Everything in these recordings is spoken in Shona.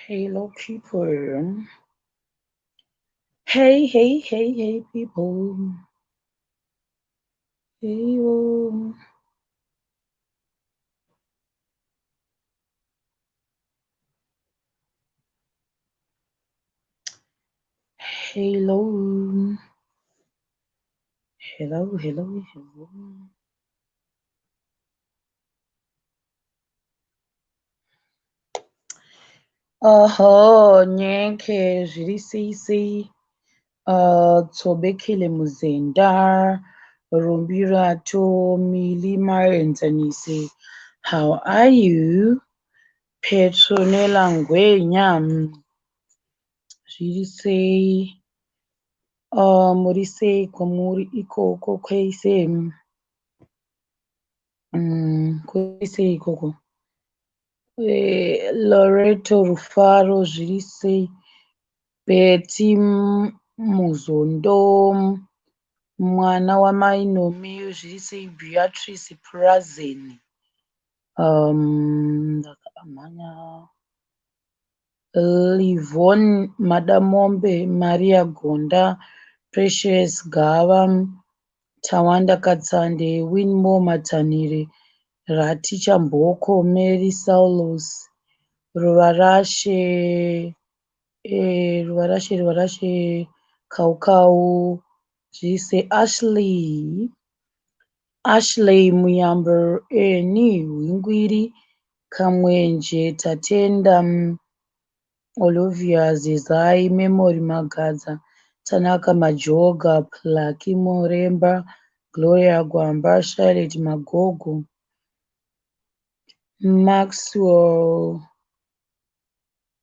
Hello, people. Hey, hey, hey, hey, people. Hey, oh. Hello. Hello, hello, hello. Oho, nyenke zviri sei sei. Tsobekile Muzenda, Rumbirato Milima Enzanise. How are you? Petronella Ngwenya. Zviri sei? Muri sei kwamuri ikoko kwese? Kuri sei ikoko? Loreto Rufaro zviri sei? Betty Muzondo, mwana wamai Nomi zviri sei? Beatrice Prazeni. Ndakamhanya. Livon Madamombe, Maria Gonda, Precious Gava, Tawanda Katsande, Winmore Matanire, Raticha Mboko, Mary Saulos, Ruvarashe, Ruvarashe, Ruvarashe, Kaukau, zvise Ashley, Ashley Muyambo, Eni Hwingwiri, Kamwenje, Tatenda, Olivia Zezai, Memory Magadza, Tanaka Majoga, Plucky Muremba, Gloria Gwamba, Charlotte Magogo, Maxwell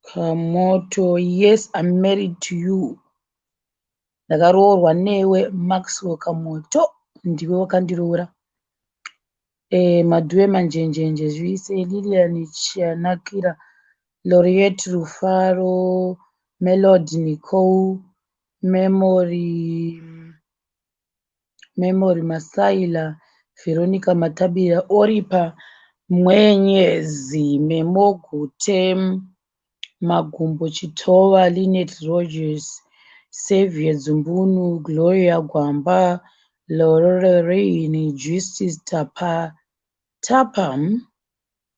Kamoto. Yes, I'm married to you. Ndakaroorwa newe Maxwell Kamoto, ndiwe wakandiroora. Madhuve Manjenjenje zvise Lilian Chanakira, Loriet Rufaro, Melody Nicole, Memory Memory Masaila, Veronica Matabira, Oripa Mwenyezi, Memo Gute, Magumbo Chitova, Linet Rogers, Xavier Dzumbunu, Gloria Gwamba, Lorraine Justice Tapa, Tapa,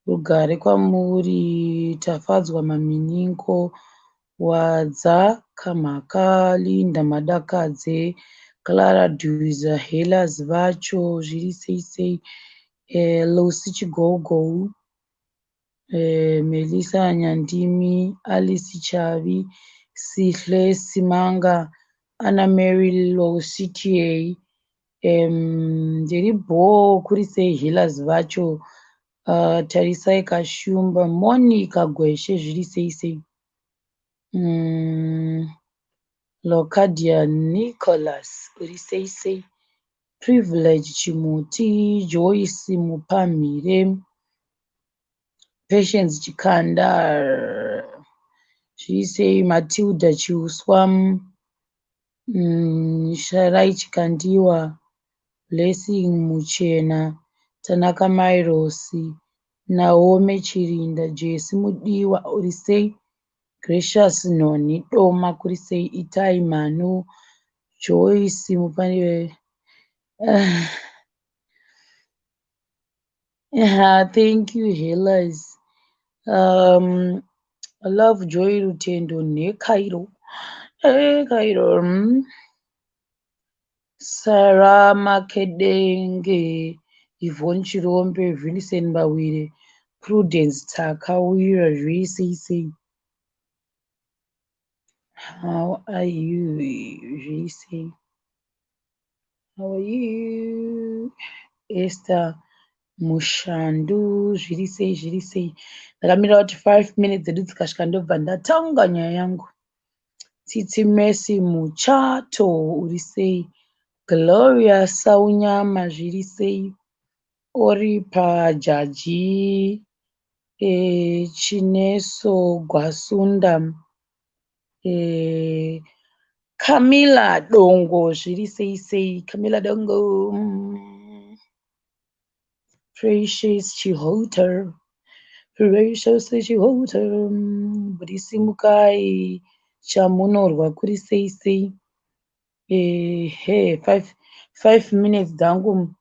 Rugare kwamuri, Tafadzwa Mamininko, Wadza Kamhaka, Linda Madakadze, Clara Dhuza, Hellas Vacho, zviri sei sei, Lucy Chigogo, Melissa Nyandimi, Alice Chavi, Sihle Simanga, Anna Mary Lositier, ndiri bhoo kuri sei Hellas Vacho, Tarisai Kashumba, Monica Gweshe zviri sei sei. Locadia Nicholas uri sei sei. Privilege Chimuti, Joyce Mupamhire, Patience Chikanda, zviri sei Matilda Chiuswa, Sharai Chikandiwa, Blessing Muchena, Tanaka Mairosi, Naome Chirinda, Jesi Mudiwa uri sei, Gracious Noni Doma kuri sei, Itai Manu, Joyce Mupamhire. Yeah, thank you, Hellas. Love Joy Rutendo neKairo. Hey, Cairo. Sarah Makedenge, Yvonne Chirombe, Vincent Bawire, Prudence Takawira, zviri sei sei. How are you? Zviri sei. How are you? Esther Mushandu, zviri sei, zviri sei. Ndakamira kuti 5 minutes dzedu dzikasvika ndobva ndatanga nyaya yangu. Tsitsi Mercy Muchato uri sei? Gloria Saunyama zviri sei? Oripa Jaji, Chineso Gwasunda, Camilla Dongo zviri sei sei? Camilla Dongo. Precious Chihota. Precious Chihota, Budi, Chamunorwa kuri sei sei. Ehe, 5 minutes dzangu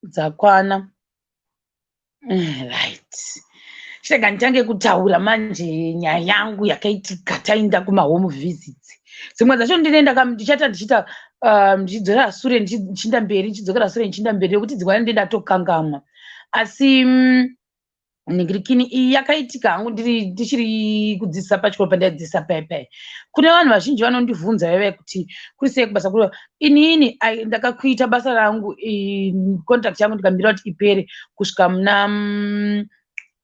dzakwana. Right. Chirega nditange kutaura manje nyaya yangu yakaitika taenda kumahome visits. Dzimwe dzacho ndinoenda ndichaita ndichiita ndichidzokera sure, ndichienda mberi, ndichidzokera sure, ndichienda mberi, nekuti dzimwe ndinenge ndatokangamwa. Asi nhingirikini iyi yakaitika hangu ndiri ndichiri kudzidzisa pachikoro pandaidzidzisa paya paya. Kune vanhu vazhinji vanondibvunza vaiva kuti kuri sei kubasa kuri. Inini ndakakuita basa rangu, contract yangu ndikamirira kuti ipere kusvika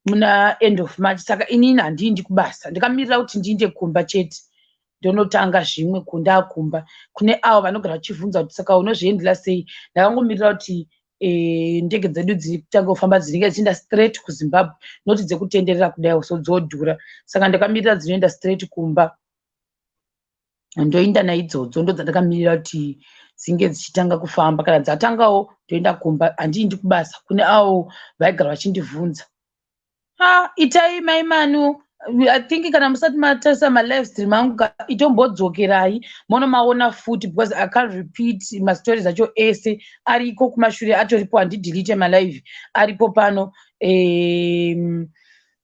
muna end of March. Saka inini handiendi kubasa, ndakamirira kuti ndiinde kumba chete, ndonotanga zvimwe kundakumba. Kune avo vanogara vachibvunza kuti saka unozviendera sei, ndakangomirira kuti ndege dzedu dzitanga kufamba dzinenge dzichienda straight kuZimbabwe, noti dzekutenderera kudai so dzodhura. Saka ndakamirira dzinoenda straight kumba, ndoenda naidzodzo. Ndo dzandakamirira kuti dzinge dzichitanga kufamba. Kana dzatangawo, ndoenda kumba, handiendi kubasa. Kune avo vaigara vachindibvunza, ah, itai mai Manu. I think kana musati matarisa malive stream angu, itombodzokerai monomaona futi, because I can't repeat mastories acho ese. Ariko kumashure, atoripo, handidelete malive aripo pano.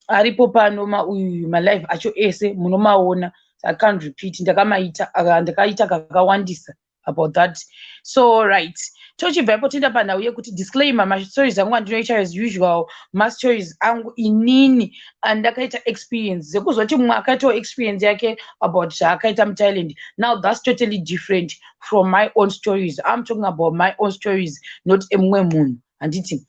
Aripo pano mauyu malive acho ese munomaona. I can't repeat, ndakamaita, ndakaita kakawandisa about that. So right, tochibva ipo toenda panhau yekuti, disclaimer, mastories angu andinoita as usual mastories angu inini andakaita experience. Zekuzoti mumwe akaitawo experience yake about zvaakaita muThailand, now that's totally different from my own stories. I'm talking about my own stories, not emumwe munhu, handiti?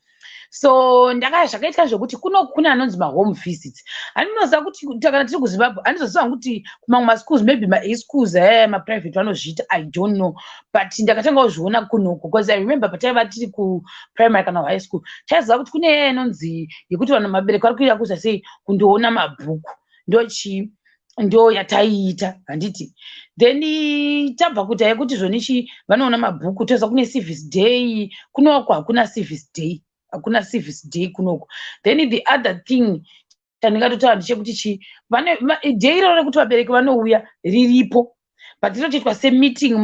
So ndaka zvakaitika zvokuti kuno kune anonzi mahome visits. Handinoziva kuti kana tiri kuZimbabwe, handizoziva kuti kumamwe maschools, maybe maeschools aya maprivate vanozviita, I don't know, but ndakatanga kuzviona kunoku, because I remember pataiva tiri kuprimary kana high school, taiziva kuti kune yaya inonzi yekuti vanhu mabereki vari kuita kuza sei kundoona mabhuku, ndochii, ndo yataiita, handiti? Then tabva kuita yekuti zvonichi vanoona mabhuku, toziva kune service day. Kunoko hakuna service day, hakuna service day kunoko. Then the other thing chandingatotaura ndechekuti chi day iroro rekuti vabereki vanouya riripo, but rinotoitwa semeeting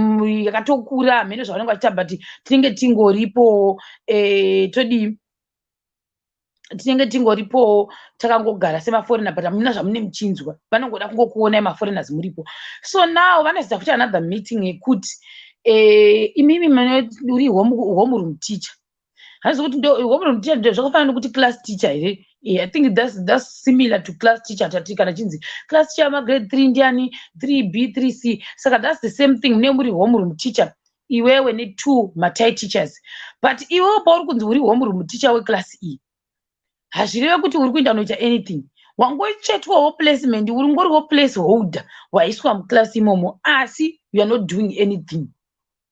yakatokura, hamene zvavanenge vachiita, but tinenge tingoripo, todii, tinenge tingoripowo takangogara semaforeigner, but hamuna zvamune muchinzwa. Vanongoda kungokuonai maforeigners muripo. So now vanozoita futi another meeting yekuti imimi uri homeroom teacher. Hanzi kuti homeroom teacher ndo zvakafanana nekuti class teacher here? I think that's similar to class teacher. Tati kana chinzi class teacher magrade 3 ndiani, 3B, 3C, saka that's the same thing. Mune muri homeroom teacher iwewe netwo maThai teachers, but iwewe pauri kunzi uri homeroom teacher weclass iyi, hazvireve kuti uri kuenda unoita anything. Wangotsvetwawo placement, uri ngoriwo place holder, waiswa muclass imomo, asi you are not doing anything.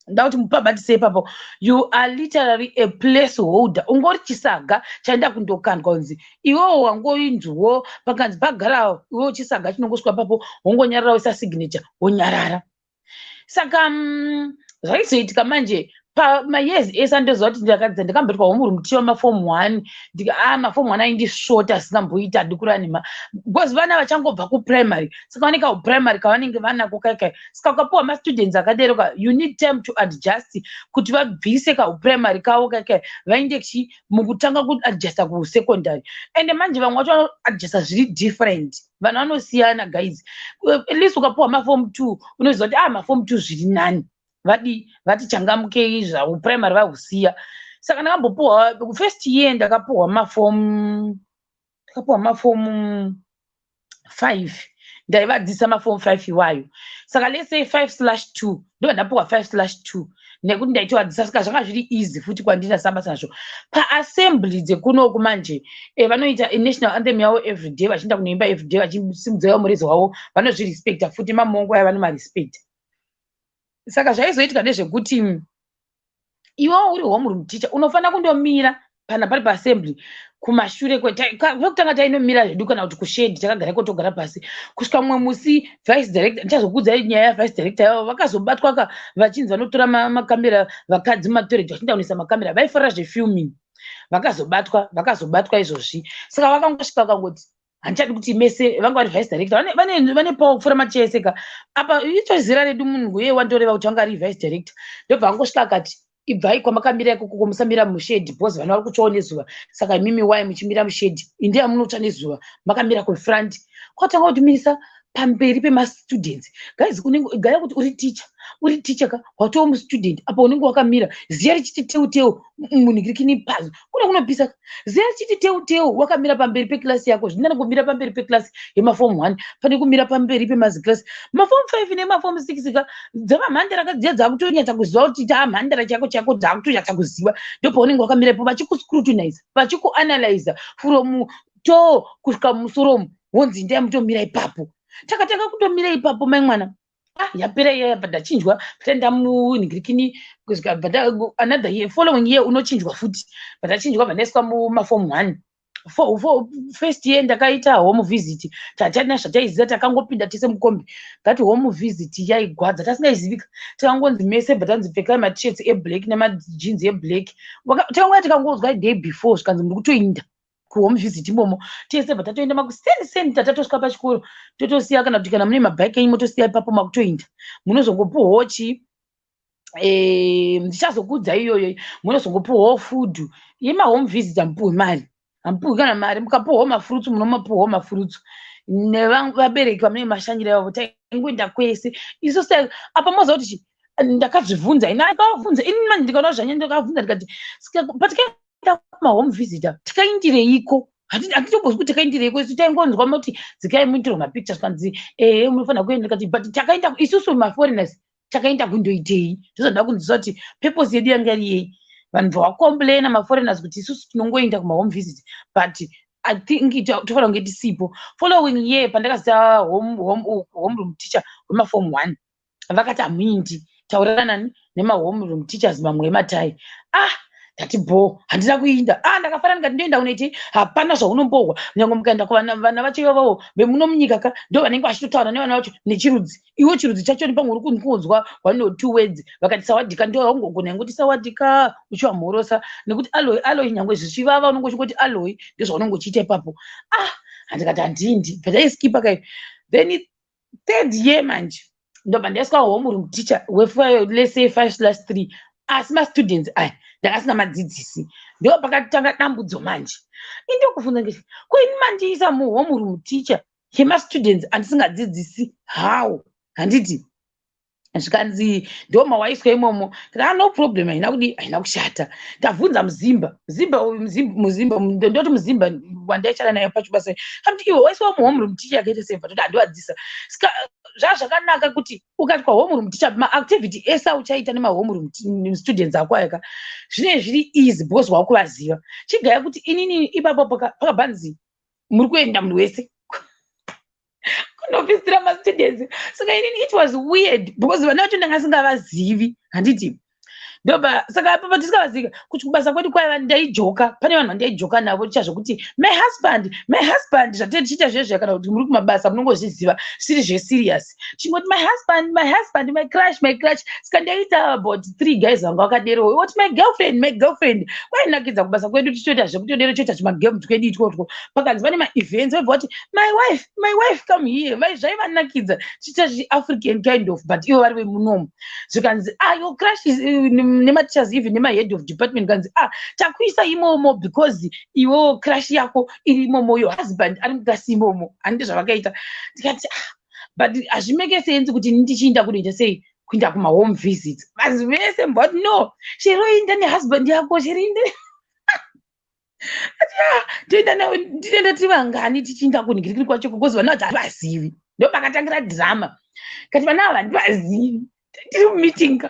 Nda kuti mupabatisei ipapo. You are literally a place holder, ungori chisaga chaenda kundokandwa, kunzi iwewo wangoinzwiwo pakanzi pagara iwewo, chisaga chinongosvika papo, wongonyarara, woisa signature, wonyarara. Saka zvaizoitika manje pamayears ese andoziva kuti ndakadzidza, ndakamboitwa homeroom teacher wemaform 1. A, maform 1 aindisvota, asingamboita handikura nema, because vana vachangobva kuprimary, saka vanenge kuprimary kavanenge vanako kaikai. Saka ukapiwa mastudents akaderoka, you need time to adjust kuti vabvise kauprimary kavo kaikai, vaende chi mukutanga kuadjusta kusecondary. Ende manje vamwe vacho vanoadjusta zviri different, vanhu vanosiyana, guys. At least ukapiwa maform 2, unoziva kuti, ah, maform 2 zviri nani, vadi vati changamukei, zvauprimary vahusiya. Saka ndakambopiwa first year, ndakapiwa maform, ndakapiwa maform 5, ndaivadzidzisa maform 5 iwayo. Saka let's say 5/2, ndobva ndapiwa 5/2 nekuti ndaitovadzidzisa, saka zvanga zviri easy futi kwandiri asabasa nazvo. Paassembly dzekunoku manje, vanoita national anthem yavo everyday, vachienda kunoimba everyday, vachisimudzira mureza wavo, vanozvirespecta futi mamongo aya, vanomarespecta. Saka zvaizoitika ndezvekuti iwewo uri homeroom teacher unofanira kundomira pana pari paassembly kumashure. Kwekutanga tainomira zvedu kana kuti kushedi, takagara iko, togara pasi kusvika mumwe musi vice director, ndichazokuudzai nyaya yavice director yavo, vakazobatwa ka vachinzi vanotora makamera, vakadzi mumatoilet vachienda kunoisa makamera, vaifarira zvefilming. Vakazobatwa, vakazobatwa izvozvi. Saka vakangosvika vakangoti, "Handichadi kuti mese." Vanga vari vice director, vane power kupfuura machese ka apa. Ito zera redu, munhu uye wandoreva kuti vanga ari vice director. Ndobva angosvika akati, "Ibvai kwamakamira ikoko, musamira mushade because vana vari kutsvawo nezuva. Saka imimi wai muchimira mushade? Indi yamunotsva nezuva makamira kufront." Kwatanga kutimirisa pamberi pemastudents. Guys, unenge gaya kuti uri teacher, uri teacher ka, watova mustudent apa, unenge wakamira ziya richiti teu teu munhikirikini pazo kune kunopisa ka, ziya richiti teu teu, wakamira pamberi pekilasi yako. Zvinani kumira pamberi pekilasi yemaform 1 pane kumira pamberi pemazikilasi maform 5 nemaform 6 ka. Dzavamhandara ka dziya, dzakutonyatsa kuziva kuti taamhandara chako chako, dzakutonyatsa kuziva. Ndopaunenge wakamira ipo vachikuscrutinize, vachikuanalyza from toe kusvika mumusoromo. Wonzi, "Ndai mutomira ipapo." Takatanga kutomira ipapo, mai mwana. Ah, yapera iya, yabva ndachinjwa, taenda munhingirikini kusvika bva another year, following year unochinjwa futi. Bva ndachinjwa, bva ndaiswa mumaform 1. First year ndakaita home visit. Tachatina zvataiziva, takangopinda tese mukombi. That home visit yaigwadza, tasingaizivika. Takangonzi mese, bva tanzi, "Pfekai matshirts eblack nemajeans eblack." Takangouya tikangonzwa day before, zvikanzi, "Muri kutoinda kuhome visit imomo tese." Bva tatoenda makuseni seni, tatatosvika pachikoro, totosiya, kana kuti kana mune mabhaiki enyu motosiya ipapo, makutoinda. Munozongopuhwawo chii, ndichazokuudza iyoyo. Munozongopuhwawo food yemahome visit. Hamupuhwi mari, hamupuhwi kana mari. Mukapuhwawo mafruits, munomapuhwawo mafruits nevabereki vamunenge mashanyira ivavo. Taingoenda kwese isu. Apa moziva kuti chi ndakazvibvunza ini, akavhunza ini manje, ndikaona zvanya, ndakavhunza ndikati, "Patikaenda kumahome visitor tikaindireiko? Hatitombozwi kuti takaindireiko isu." Taingonzwa moti, "Dzikai muitirwe mapictures." Kanzi, "Ehe, munofanira kuenda." Ndikati, "But takaenda isusu maforeigners takaenda kundoitei?" Ndozvandida kunzwisa kuti purpose yedu yanga iri yei. Vanhu vacomplaina maforeigners kuti isusu tinongoenda kumahome visit, but I think tofanira kunge tisipo. Following year pandakazoita homeroom teacher wemaform 1, vakati, "Hamuindi, taurirana nemahomeroom teachers mamwe ematai." Ah, ndati bho, handina kuinda. Ah, ndakafara, ndikati, "Ndoenda kunoitei?" Hapana zvaunombohwa. Nyange mukaenda kuvana, vana vacho ivavavo vemuno munyika ka, ndo vanenge vachitotaura nevana vacho nechirudzi. Iwo chirudzi chacho pamwe uri kunzwa one or two words. Vakati, "Sawadee ka," ndo haungogona ingoti, "Sawadee ka," uchivamhorosa nekuti aloy aloy, nyange zvichivava unonge uchingoti aloy, ndozvaunonge uchiita ipapo. Ah, handikati handindi, bva ndaiskipa kai. Then third year manje ndobva ndaiswa homeroom teacher, let's say 5/3, asi mastudents aya ndakasina madzidzisi. Ndo pakatanga dambudzo manje. Indokubvunza ngeti, "Ko ini mandiisa muhomeroom teacher yemastudents andisingadzidzisi how?" Handiti zvikanzi, "Ndo mawaiswa imomo." Ndikati, "No problem, haina kudi, haina kushata." Ndabvunza muzimba, muzimba, muzimba, ndoti muzimba wandaichara naye pachibasa, amuti, "Iwe waiswa muhomeroom teacher yakaita sei?" Toti handivadzisa. Saka zvazvakanaka kuti ukati kwahomeroom teacher, maactivity ese auchaita nemahomeroom students ako ayaka zvinenge zviri easy because wakuvaziva. Chigaya kuti inini ipapo pakabvanzi, "Muri kuenda munhu wese kunofisira mastudents." Saka inini it was weird because vana vacho ndanga singavazivi, handiti? Ndoba saka papa tisingavazivi kuti kubasa kwedu kwaiva ndaijoka, pane vanhu vandaijoka navo ticha zvokuti my husband, my husband, zvatee tichiita zvezve, kana kuti muri kumabasa munongozviziva, zvisiri zveserious, chingoti my husband, my husband, my crush, my crush. Saka ndaiita about three guys vanga vakadero, oti my girlfriend, my girlfriend. Kwainakidza kubasa kwedu, tichoita zvekutodero, choita chimagame twedu itwotwo. Pakanzi pane maevents, vaibva vati, "My wife, my wife, come here." Zvaivanakidza, tichiita zviafrican kind of, but ivo vari vemunomu. Zvikanzi, "Ah, your crush is," nemateachers, even nemahead of department, kanzi, "Ah, takuisa imomo because iwewo crush yako iri imomo, your husband ari mukasi imomo." Handiti zvavakaita? Ndikati, "Ah, but hazvimake sense kuti ndichiinda kunoita sei, kuinda kumahome visits." Vanhu vese mbati, "No, chero inda nehusband yako, chero inda." Ati, "Ah, toenda, ndinoenda tiri vangani tichiinda kunhingirikiri kwacho?" Because vana vacho havazivi. Ndo pakatangira drama, kati vana ava handivazivi. Tiri mumeeting ka,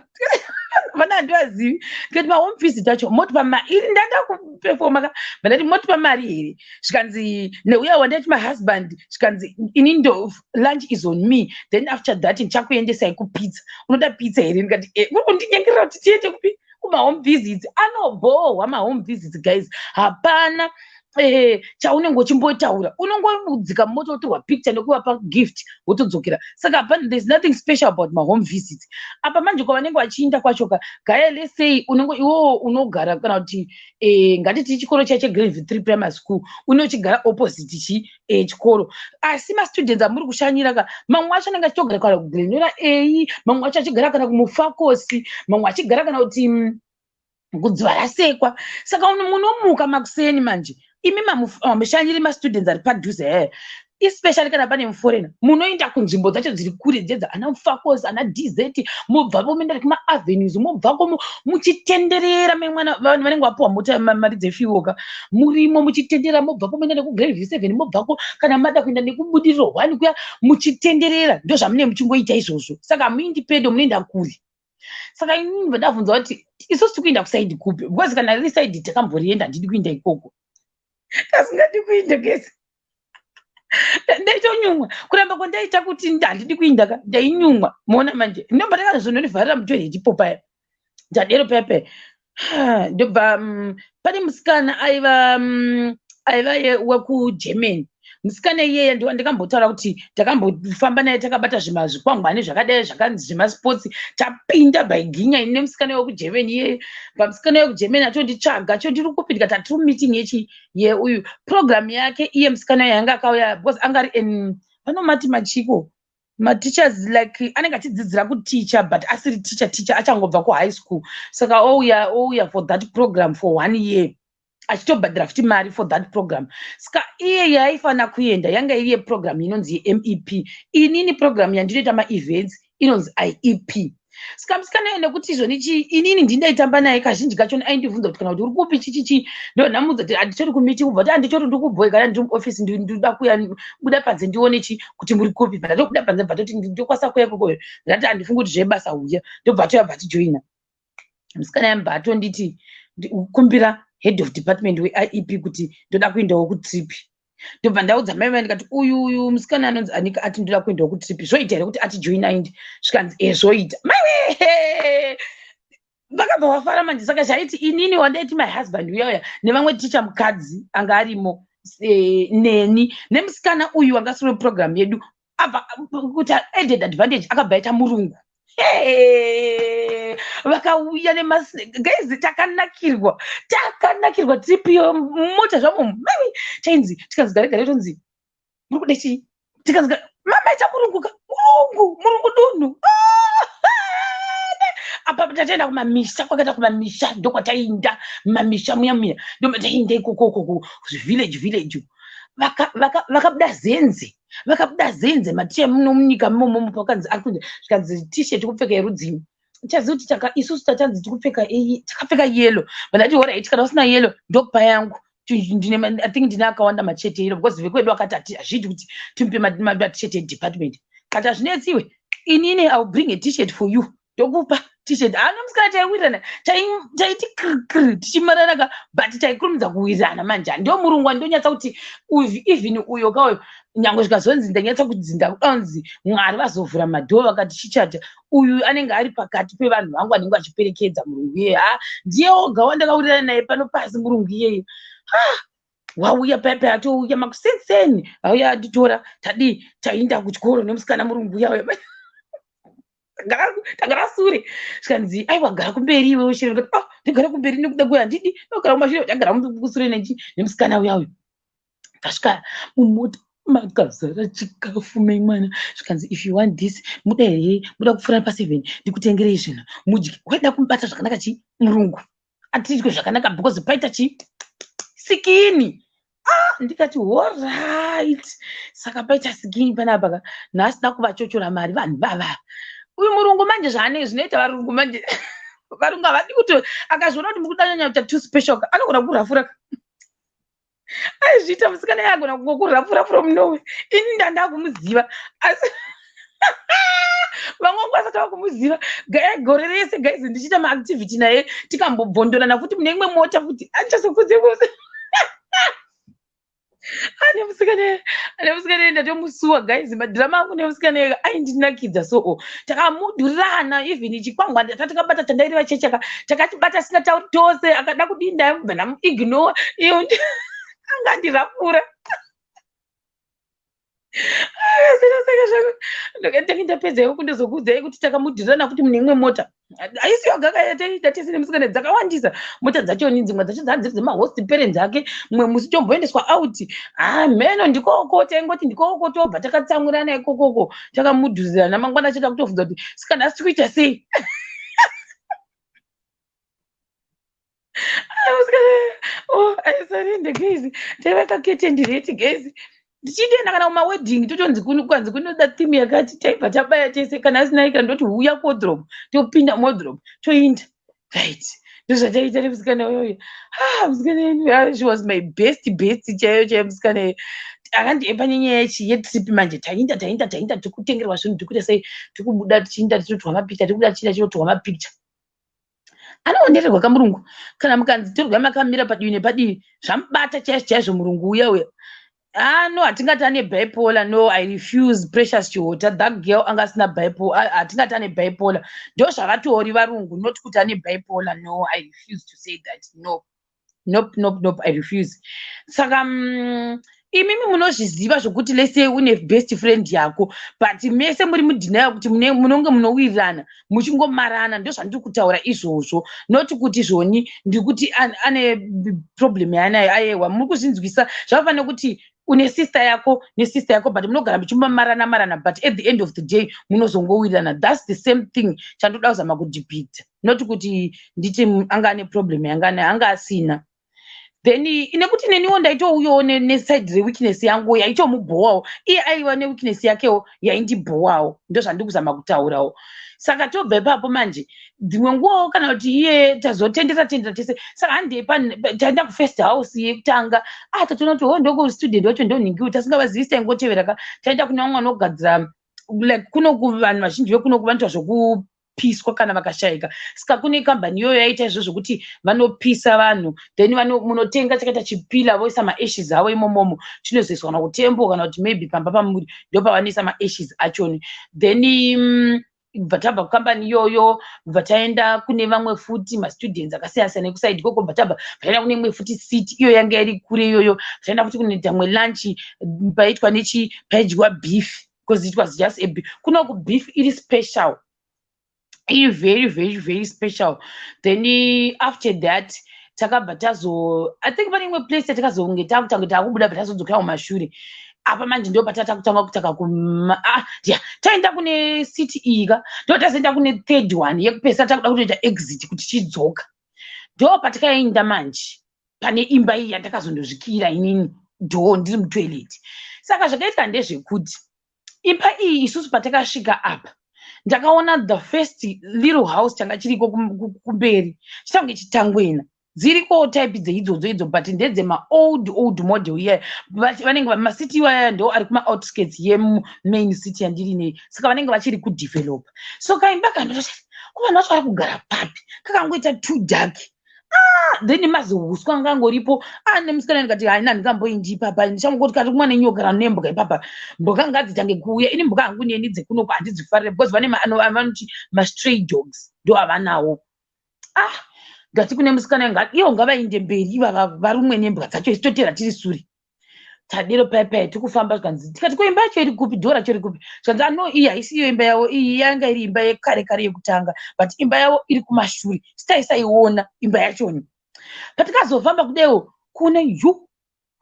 vana handivazivi. Ndikati, "Mahome visit acho motipa mari?" Ndanda kupefoma ka, vandati, "Motipa mari here?" Zvikanzi neuya wandati my husband, zvikanzi, "Ini ndo lunch is on me, then after that ndichakuendesai kupizza. Unoda pizza here?" Ndikati, "E, uri kundinyengerera kuti tiende kupi?" Kumahome visits anobhohwa mahome visits, guys. Hapana Chaunenge uchimbotaura, unongodzika mumota, wotorwa picture nekuvapa gift, wotodzokera. Saka hapana, there's nothing special about mahome visits. Apa manje kwavanenge vachiinda kwachoka gaya, lesei unenge iwowo unogara, kana kuti ngatiti chikoro chai cheGrade 3 Primary School, une uchigara opposite chi chikoro, asi mastudents amuri kushanyira ka, mamwe acho anenge achitogara kana kuGlen Norah A, mamwe acho achigara kana kuMufakosi, mamwe achigara kana kuti kuDzivarasekwa. Saka munomuka makuseni manje, imi mamushanyiri mastudents ari padhuze he, especially kana pane muforeigner, munoenda kunzvimbo dzacho dziri kure, dzedza ana Mufakos, ana DZ, mobvapo moenda kumaavenues, mobvako muchitenderera. Memwana vanhu vanenge vapiwa mota, mari dzefuel ka, murimo muchitenderera, mobvako moenda nekuGrade 7, mobvako kana mada kuenda nekuBudiriro 1 kuya, muchitenderera. Ndo zvamunenge muchingoita izvozvo. Saka hamuendi pedo, munoenda kure. Saka inini ndabvunza kuti isusu tiri kuenda kuside kupi? Because kana riri side takamborienda, handidi kuenda ikoko, tasingadi kuenda gesi. Ndaitonyumwa kuramba kwandaita kuti handidi kuinda ka, ndainyumwa. Moona manje, ndobva ndakazonondivharira mutoilet ipo paya, ndadero paya paya. Ndobva pane musikana aiva wekuGermany. Musikana iyeye ndo ndikambotaura kuti takambofamba naye, takabata zvikwangwani zvakadai zvakanzi zvemasports, tapinda baiginya ini nemusikana wekuGermany iyeye. Pamusikana wekuGermany atonditsvaga, chondiri kupi? Ndikati hatiri meeting yechi yeuyu program yake. Iye musikana yanga akauya because anga ari, vanomati machiko, mateachers, like anenge achidzidzira kuticha but asiri teacher teacher, achangobva kuhigh school. Saka ouya for that program for one year, achitobhadhara futi mari for that program. Saka iye yaaifanira kuenda yanga iri yeprogram inonzi yeMEP. Inini program yandinoita maevents inonzi IEP. Saka musikana nekuti izvoni chi, inini ndindaitamba naye kazhinji kachona, aindibvunza kuti kana kuti uri kupi, chichichi. Ndonhamudza kuti handitori kumeeting, kubva kuti handitori, ndikubhoyi, kana ndiri muofisi, ndinoda kuya buda panze ndione chi kuti muri kupi. Bva ndatobuda panze, bva toti ndokwanisa kuya ikokoyo. Ndati handifungi kuti zvebasa, uya. Ndobva toya, bva tijoina. Musikana yambva atonditi kumbira head of department weIEP kuti ndoda kuendawo kutrip. Ndobva ndaudza mai vai, ndikati uyu musikana anonzi Anika ati ndoda kuendawo kutrip, zvoita here kuti atijoina indi? Zvikanzi e, zvoita. Maiwe, vakabva vafara manje. Saka zvaiti inini wandaiti my husband uya uya nevamwe ticha mukadzi anga arimo, neni nemusikana uyu wanga asiri weprogram yedu, abva kuti added advantage akabva aita murungu. Vakauya guys, takanakirwa, takanakirwa trip iyo. Mota zvamo mai tainzi tikanzi gare gare, tonzi muri kude chii? Tikanzi mamaita murungu ka, murungu, murungu dunhu. Apa tataenda kumamisha, kwakaita kumamisha, ndokwatainda mumamisha muya muya, ndomatainda ikokoko village village. Vakabuda zenze, vakabuda zenze maticha muno munyika imomomo. Pakanzi zvikanzi T-shirt kupfeka yerudzini, chaziva kuti taka isusu tachanzi tikupfeka takapfeka yellow. Vandati alright, kana usina yellow ndokupa yangu. I think ndine akawanda machete yellow, because vekwedu akati hazviiti kuti timupe matisheti edepartment. Kati hazvinetsiwe, inini I will bring a T-shirt for you, ndokupa T-shirt. Haana musikana taiwirirana, taiti krkr tichimarana ka, but taikurumidza kuwirirana manje. Ndio murungu andonyatsa kuti even uyo kauyo, nyange zvikazonzi ndanyatsa kuti ndakuda kunzi Mwari vazovhura madhoo vakati chichata, uyu anenge ari pakati pevanhu vangu vanenge vachiperekedza. Murungu iyeye, ha, ndiye oga wandakawirirana naye pano pasi, murungu iyeye. Wauya paipai, atouya makusenseni, auya anditora, tadii, tainda kuchikoro nemusikana murungu uya uya. Tagara sure, zvikanzi aiwa, gara kumberi iwe ushere. Ndikati ah, ndigare kumberi nekuda kwe handidi ndogara kumashure, ndagara kusure nechi nemusikana uya uyu. Tasvika mumota makazara chikafu memwana. Zvikanzi if you want this, muda here, muda kupfuura pa7, ndikutengerei zvinhu mudye. Waida kumubata zvakanaka chi murungu, atiitwe zvakanaka because paita chi skin. Ah, ndikati alright, saka paita skin panapa ka, nhasi da kuvachochora mari vanhu vava. Uyu murungu manje, zvaane zvinoita varungu manje, varungu havadi kuti akazviona kuti mukuda nyanya kuita too special, anogona kurafura. Aizviita musikana yagona kungokurafura from nowhere. Ini ndanda kumuziva, asi vamwe vangu vasati vakumuziva. Gore rese guys ndichiita maactivity naye, tikambobvondorana futi mune imwe mota futi, andichazokudze kuzi ane musikana, ane musikana. Ndatomusuwa guys, madhirama angu nemusikana aindinakidza. So takamudhurirana, even chikwangwani tatakabata chandaireva chechaka takachibata singatauri tose. Akada kudii, ndaibva ndamuignore iyo. Anga andirapura. Ndakatanga ndapedza iwe kundozokuudzai kuti takamudhirana kuti mune imwe mota. Haisi yoga yataita tese nemusikana, dzakawandisa mota dzacho. Ni dzimwe dzacho dzanga dziri dzemahost parents ake. Mumwe musi tomboendeswa out. Ah, mheno ndikoko taingoti ndikoko, tobva takatsamwirana ikokoko, takamudhuzirana. Mangwana acho takutobvunza kuti saka nhasi tikuita sei? Oh, sorry, guys, taiva kaketendireti, guys. Tichitoenda kana kumawedding, totonzi kwanzi kunoda theme yakati, taibva tabaya tese. Kana asina ika, ndoti huya kuwardrobe, topinda muwardrobe, toinda. Right, ndozvataita nemusikana uyoyo. Ah, musikana, she was my best best chaiyo chaiyo. Musikana akandiepa nenyaya yetrip. Manje tainda, tainda, tainda, tikutengerwa zvinhu, tikuita sei, tikubuda tichiinda, tichitorwa mapicture, tikubuda tichiinda, tichitorwa mapicture. Anoondererwa kamurungu. Kana mukanzi torwa makamira padivi nepadivi, zvamubata chaizvo chaizvo murungu uya uya. Ah, no, hatingati ane bipolar. No, I refuse. Precious Chihota, that girl anga asina bipolar. Hatingati ane bipolar. Ndo zvavatori varungu, not kuti ane bipolar. No, I refuse to say that. No, nope, nope, nope, I refuse. Saka imimi munozviziva zvokuti lese une best friend yako, but mese muri mudenial kuti munonge munowirirana muchingomarana. Ndo zvandiri kutaura izvozvo, not kuti zvoni ndikuti ane problem yaanayo. Ayewa, muri kuzvinzwisa. Zvakafanira kuti une sister yako nesister yako, but munogara muchimbomarana marana, but at the end of the day munozongowirirana. That's the same thing chandoda kuzama kudepicta, not kuti nditi anga ane problem yanga anayo. Anga asina. Then nekuti neniwo ndaitouyawo neside reweakness yangu yaitomubhowawo. Iye aiva neweakness yakewo yaindibhowawo. Ndo zvandiri kuzama kutaurawo. Saka tobva ipapo manje, dzimwe nguvawo kana kuti iye tazotendera tendera tese. Saka handei, taenda kufirst house yekutanga. Ah, tatoona kuti ho, ndokustudent wacho, ndonhingiwo tasingavazivisi, taingotevera ka. Taenda kune vamwe vanogadzira, like kunoku vanhu vazhinji vekunoku vanoita zvokupiswa kana vakashayika. Saka kune kambani iyoyo yaita izvozvo zvokuti vanopisa vanhu, then munotenga chakaita chipila, voisa maashes avo imomomo. Chinozoiswa kana kutemple kana kuti maybe pamba pamuri, ndo pavanoisa maashes achoni. Then bva tabva kukambani iyoyo, bva taenda kune vamwe futi mastudents akasiyana siyana ekusaidi ikoko. Bva tabva taenda kune imwe futi city, iyo yanga iri kure iyoyo. Taenda futi kunoita mwe lunch paitwa nechi paidyiwa beef, because it was just a beef. Kunoku beef iri special, iri very, very, very special. Then after that takabva tazo, I think pane imwe place yatakazonge takutange takubuda, bva tazodzokera kumashure. Apa manje ndo patata kutanga kutaka kuma, ah, ya taenda kune city iyi ka, ndo tazoenda kune third one yekupesa, takuda kutoita exit kuti chidzoka. Ndo patikaenda manje pane imba iyi yandakazondozvikira inini door ndiri mutoilet. Saka zvakaitika ndezvekuti imba iyi, isusu patakasvika apa, ndakaona the first little house changa chiriko kumberi, chitange chitangwena. Dziriko type dzeidzodzo idzo, but ndedzema-old old model iya. Vanenge macity iwaya ndo ari kuma-outskirts yemain city yandiri nei, saka vanenge vachiri kudevelopa. So kaimba kandototi kuvanhu vacho vari kugara papi, kakangoita too dark. Ah, then maziuswa anga angoripo. Ah, nemusikana ndikati, "Haina, handingamboindi ipapa. Ndichangoti kati kumwa nenyoka kana nembwa ipapa, mbuka ngadzitange kuuya." Ini mbuka hangu neni dzekunoko handidzifarire, because vane vanoti mastray dogs, ndo avanawo. Ah, ndati kune musikana, ivo ngavainde mberi ivava varumwe nembwa dzacho, isi totera tiri sure. Tadero paya paya tikufamba, zvikanzi, tikati, "Ko imba yacho iri kupi? Dhoo racho iri kupi?" Zvikanzi, "Ano, iyi haisi iyo imba yavo. Iyi yanga iri imba yekare kare yekutanga, but imba yavo iri kumashure." Sitaisaiona imba yachoni. Patikazofamba kudewo, kune yu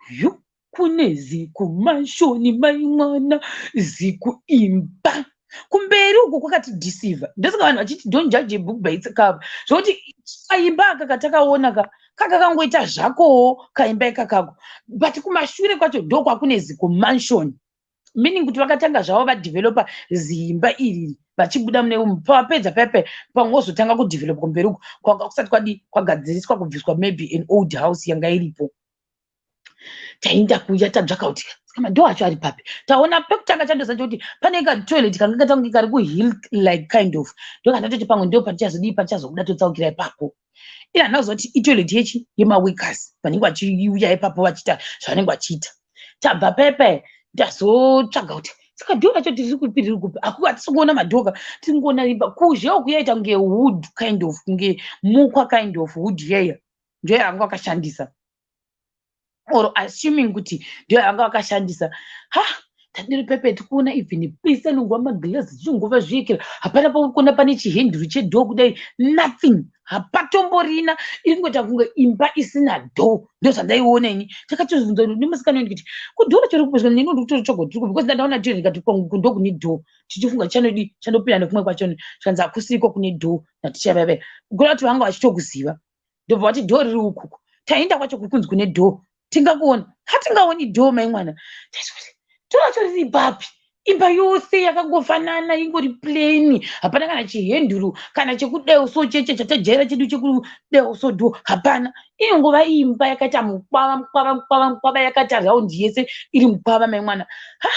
yu, kune zikumansion, mai mwana, zikuimba kumberi uko kwakati deceive. Ndosaka vanhu vachiti, "Don't judge a book by its cover." Zvokuti kaimba aka katakaona ka kaka kangoita zvakowo kaimba ikakako, but kumashure kwacho ndo kwakune zikumansion, meaning kuti vakatanga zvavo vadevelopa ziimba iriri vachibuda mune umu. Pavapedza paipai, pamwe vozotanga kudevelopa kumberi uku kwanga kusati kwadi kwagadziriswa, kubviswa maybe an old house yanga iripo. Taenda kuya, tatsvaka kuti saka madhoo acho ari papi. Taona pekutanga, chandoziva chekuti pane katoilet kanga katange kari kuhill like kind of, ndokandatoti pamwe ndo patichazodii, patichazobuda totsaukira ipapo. Ina handina kuti itoilet yechi yemaworkers vanenge vachiuya ipapo vachiita zvavanenge vachiita. Tabva paipai, ndazotsvaga kuti saka dhoo racho tiri kupi, riri kupi? Aku hatisi kuona madhoka, tiri kuona imba kuzhe uku yaita kunge wood kind of, kunge mukwa kind of wood yeya, ndoyanga akashandisa. Or assuming kuti ndiyo yavanga vakashandisa. Ha, tadiri pepe tikuona even pese anongova magirazi, tichingova zviyekera. Hapana pakuona pane chihenduru chedoor kudai, nothing, hapatomborina. Iri kungoita kunge imba isina door. Ndo zvandaiona ini. Takatozvunza nemusikana wedu kuti kudoor racho riri kupeswa neni ndikutoritsvaga kuti because ndandaona tiri ndikati ndo kune door, tichifunga chanodi chandopinda nekumwe kwacho. Zvanzi hakusiko kune door natichavave kuda kuti vanga vachitokuziva. Ndobva vati door riri ukuku. Taenda kwacho kuri kunzi kune door, tingakuona? Hatingaoni door, mai mwana. Door racho riri papi? Imba yose yakangofanana, ingori plain, hapana kana chihenduru kana chekudeo. So cheche chatajaira chedu chekudeo, so door hapana. Inongova imba yakaita mukwava, mukwava, mukwava, mukwava, yakaita raundi yese iri mukwava, mai mwana. Ha,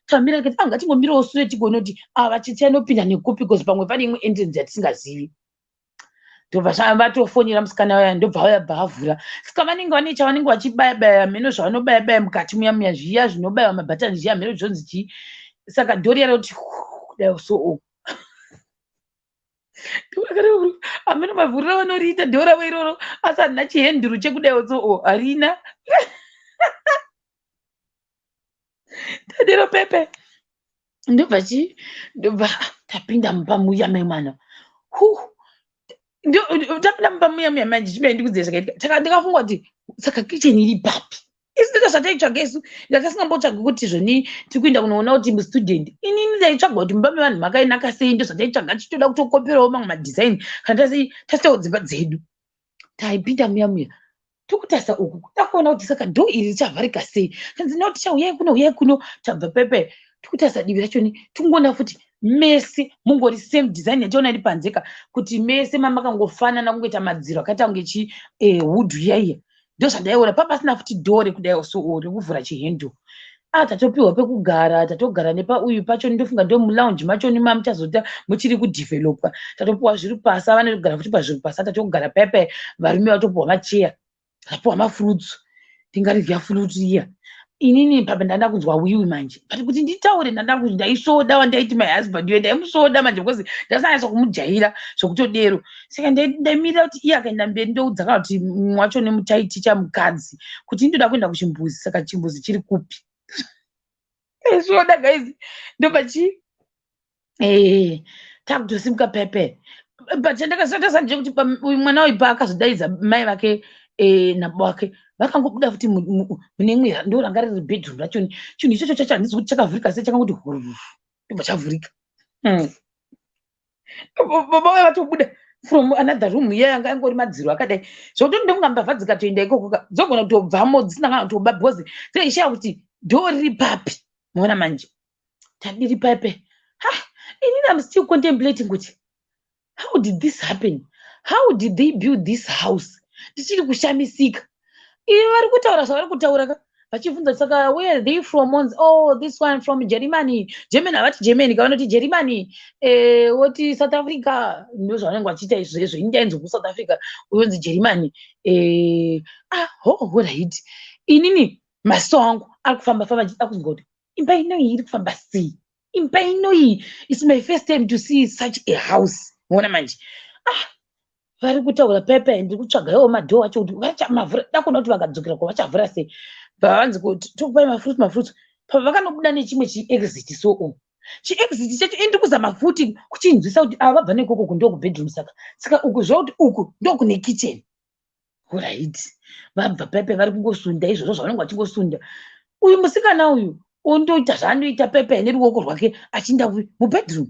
tamira tikati anga tingomirawo sure tigoona kuti ava tichanopinda nekupi, because pamwe pane imwe entrance yatisingazivi. Ndobva vatofonera musikana uya, ndobva auya, bva avhura. Saka vanenge vane chavanenge vachibaya baya, mheno zvavanobaya baya mukati muya muya, zviya zvinobayiwa mabhatani zviya, mheno zvonzi chii. Saka door riya roti kudai so, hameno mavhuriro avanoriita door ravo iroro, asi harina chihenduru chekudaiwo so, harina. Tadero pepe, ndobva chi ndobva tapinda mumba muya, mai mwana. Tapinda mumba muya muya manje, chimai ndikudziya zvakaitika. Ndakafunga kuti saka kitchen iri papi? Isu ndika zvataitsvaga isu, ndakasingambotsvaga kuti zvoni tiri kuenda kunoona kuti mustudent. Inini ndaitsvaga kuti mumba mevanhu makainaka sei. Ndo zvataitsvaga, tichitoda kutokoperawo mamwe madesign kana tasitawo dzimba dzedu. Taipinda muya muya, tokutarisa uku, kuda kuona kuti saka door iri richavharika sei. Kanzi, "No, tichauyai kuno, uyai kuno." Tabva pepe, tikutarisa divi rachoni, tingoona futi mese mungori same design yationa iri panzeka, kuti mese mamakangofanana, kungoita madziro akaita kunge chi wood iyaiya. Ndo zvandaiona papasina futi door rekudai so rekuvhura chihandle. Ah, tatopiwa pekugara, tatogara nepauyu pacho. Ndofunga ndo mulounge machoni mamuchazota muchiri kudhivhelopwa. Tatopiwa zviri pasi, vanogara futi pazviri pasi. Tatogara pepe, varume vatopiwa macheya, tapiwa mafruits. Tingaridya fruit iya? Inini papa ndanda kunzwa wiwi manje, but kuti nditaure ndanda kuti ndaisvoda wandaiti my husband uyo, ndaimusvoda manje because ndasanyatsa kumujaira zvokutodero. Saka ndaimirira kuti iye akaenda mberi, ndoudza kana kuti mumwe wacho nemutaiticha mukadzi kuti ndoda kuenda kuchimbuzi. Saka chimbuzi chiri kupi? Ndaisvoda, guys. Ndobva chi takutosimuka pepe, but chandakasatasa ndechekuti uyu mwana uyu paakazodaidza mai vake nababa vake, vakangobuda futi mune imwe, ndo ranga riri bedroom rachoni. Chinhu ichocho chacho handisi kuti chakavhurika sei, chakangoti hururu, ndobva chavhurika. Baba vaya vatobuda from another room iya yanga ingori madziro akadai, zvekuti ndofunga mbavha dzikatoenda ikoko ka dzogona kutobvamo dzisina kana kutoba, because dzaishaya kuti door riri papi. Maona manje, tadiri pepe. Ha, inini am still contemplating kuti how did this happen? How did they build this house? Ndichiri kushamisika. Ivi vari kutaura zvavari kutaura ka, vachibvunza, "Saka where are they from?" Onzi, "Oh, this one from Germany." Germany, havati Germany, kavanoti Germany. Woti South Africa. Ndo zvavanenge vachiita izvezvo. Ini ndainzwa kuSouth Africa, uyonzi Germany. Ah, ho, alright. Inini maso angu ari kufamba famba achida kunzwa kuti imba inoyi iri kufamba sei. Imba inoyi, it's my first time to see such a house. Muona manje, ah, vari kutaura pepe, ndiri kutsvagaiwo madoor acho kuti vachamavhura, da kuona kuti vakadzokera ko vachavhura sei. Bvavanzi kuti tokupai mafruits, mafruits. Pavakanobuda nechimwe chiexit, so chiexit chacho indi kuzama futi kuchinzwisa kuti ava vabva nekoko ndo kubedroom. Saka uku zvakuti uku ndokune kitchen. Alright, vabva pepe, vari kungosunda izvozvo zvavanenge vachingosunda. Uyu musikana uyu ondoita zvaanoita pepe neruoko rwake, achiinda mubedroom,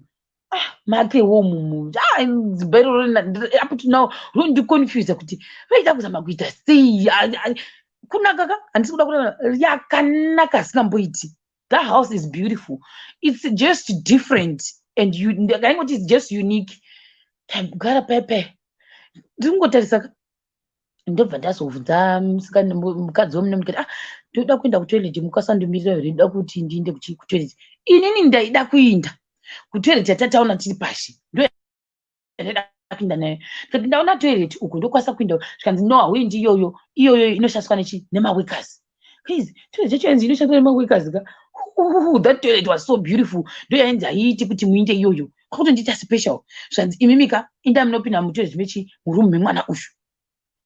ah, makewo mumu. Ah, dzimba iroro up to now rondiconfusa kuti vaida kuzama kuita sei. Kunaka ka, handisi kuda kureva, yakanaka asingamboiti. That house is beautiful. It's just different and you ndaingoti it's just unique. Tagara pepe, ndiri kungotarisa ka, ndobva ndazobvunza mukadzi wemune ndikati, "Ah, ndoda kuenda kutoilet, mukasandimirira here? Ndoda kuti ndiinde kutoilet." Inini ndaida kuinda kutoilet yatataona tiri pashi, ndo yandaida kuinda nayo. Ndikati, "Ndaona toilet uku, ndokwanisa kuinda?" Zvikanzi, "No, hauendi iyoyo, iyoyo inoshandiswa nechi nemaworkers." Please, toilet yacho yanzi inoshandiswa nemaworkers ka. That toilet was so beautiful. Ndo yainzi haiiti kuti muinde iyoyo, kwakutondiita special. Zvanzi, "Imimi ka, inda munopinda mutoilet mechi muroom memwana uyu."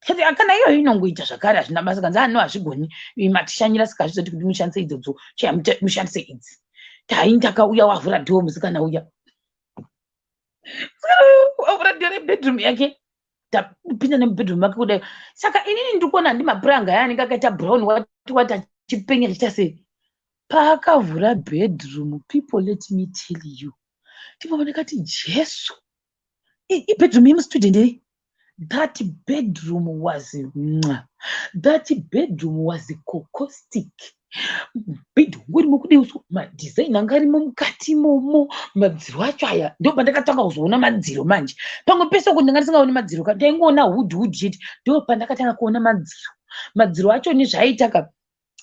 Tikati ah, kana iyoyo inongoita zvakare hazvina basa kanzi ano ah, hazvigoni matishanyira saka hazvizoti kuti mushandise idzodzo chiya mushandise idzi. Tai ndakauya wavhura dhoo musikana uya. Musikana uya wavhura dhoo rebedroom yake. Tapinda nemubedroom make kudai. Saka inini ndiri kuona handi mapuranga aya anenge akaita brown wati wati achipenya achiita sei. Paakavhura bedroom people let me tell you. Ndipo pandakati Jesu ibedroom yemustudent here that bedroom was mwa that bedroom was cocostic bed wangu irimo kudai so madesign anga arimo mukati imomo madziro acho aya ndo pandakatanga kuzoona madziro manje pamwe pese uko ndanga ndisingaoni madziro ka ndaingoona hood hood chete ndo pandakatanga kuona madziro madziro acho nezvaaita ka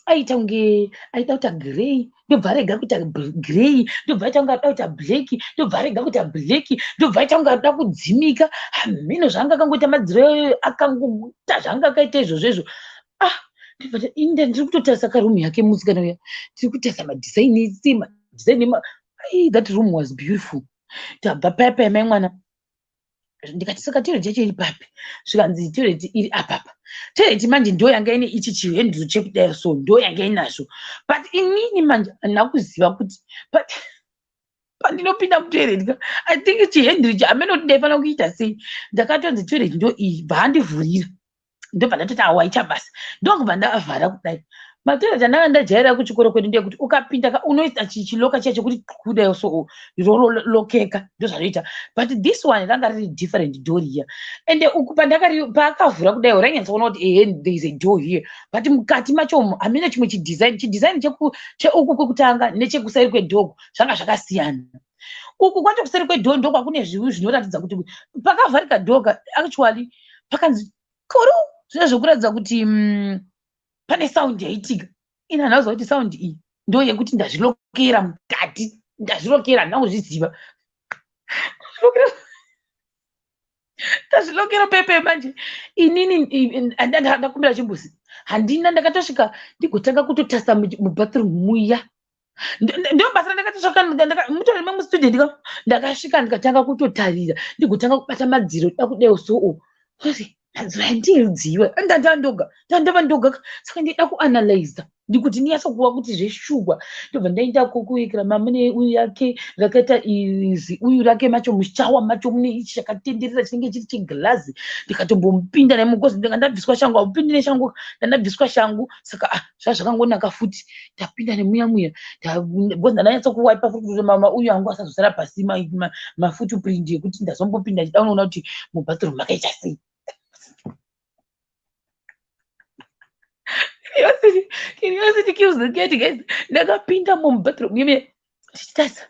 aita kunge aida kuita grey ndobva arega kuita grey ndobva aita kunge ada kuita black ndobva arega kuita black ndobva aita kunge ada kudzimika hameno zvaanga akangoita madziro ayoyo akangoita zvaanga akaita izvozvo izvo ah ndobva inda ndiri kutotarisa karoom yake musikana uya ndiri kutarisa madesign ese madesign ema that room was beautiful tabva paya paya mai mwana ndikati saka toilet yacho iri papi zvikanzi toilet iri apapa toilet manje ndo yanga ine ichi chihenduru chekudai so ndo yanga inazvo but inini manje handina kuziva kuti but pandinopinda mutoilet ka i think chihenduru ichi hameno kuti ndaifanira kuita sei ndakatonzi toilet ndo iyi bva andivhurira ndobva ndatoti awa ichabasa ndokubva ndavhara kudai matoilet andanga ndajaira kuchikoro kwedu ndeyekuti ukapinda ka unoita chiloka chiya chekuti kudai so rolokeka ndozvanoita but this one ranga riri different door riya ende uku pandakari paakavhura kudai rainyatsoona kuti ehe there is a door here but mukati macho umu hamina chimwe chidesign chidesign cheuku kwekutanga nechekuseri kwedog zvanga zvakasiyana uku kwacho kuseri kwedhoo ndokwakune zviwi zvinoratidza kuti pakavharika dhoga actually pakanzi kuru zvine zvekuratidza kuti pane sound yaitika ini handina kuziva kuti sound iyi ndo yekuti ndazvilokera mukati ndazvilokera handina kuzviziva ndazvilokera pepe manje inini ndakumbira chimbuzi handina ndakatosvika ndigotanga kutotasa mubathroom muya ndobasa randakatotsvaka mutori memustudent ka ndakasvika ndikatanga kutotarira ndigotanga kubata madziro da kudeo so madziro andirudziwe ndandandoga ndandava ndoga saka ndida kuanalyza ndikuti ndinyatso kuva kuti zveshuwa ndobva ndaenda kukuikira mamune uyu yake rakaita izi uyu rake macho mushawa macho mune ichi chakatenderera chinenge chiri cheglazi ndikatombomupinda nemukozi ndanga ndabviswa shangu haupindi neshangu ndandabviswa shangu saka ah zvazvakangonaka futi ndapinda nemuya muya because ndandanyatso kuwaipa futi kuti mama uyu angu asazosara pasi mafootprint ekuti ndazombopinda ndichida kunoona kuti mubathroom makaita sei curiosity kills the cat guys ndakapinda mubathroom yeme ndichitarisa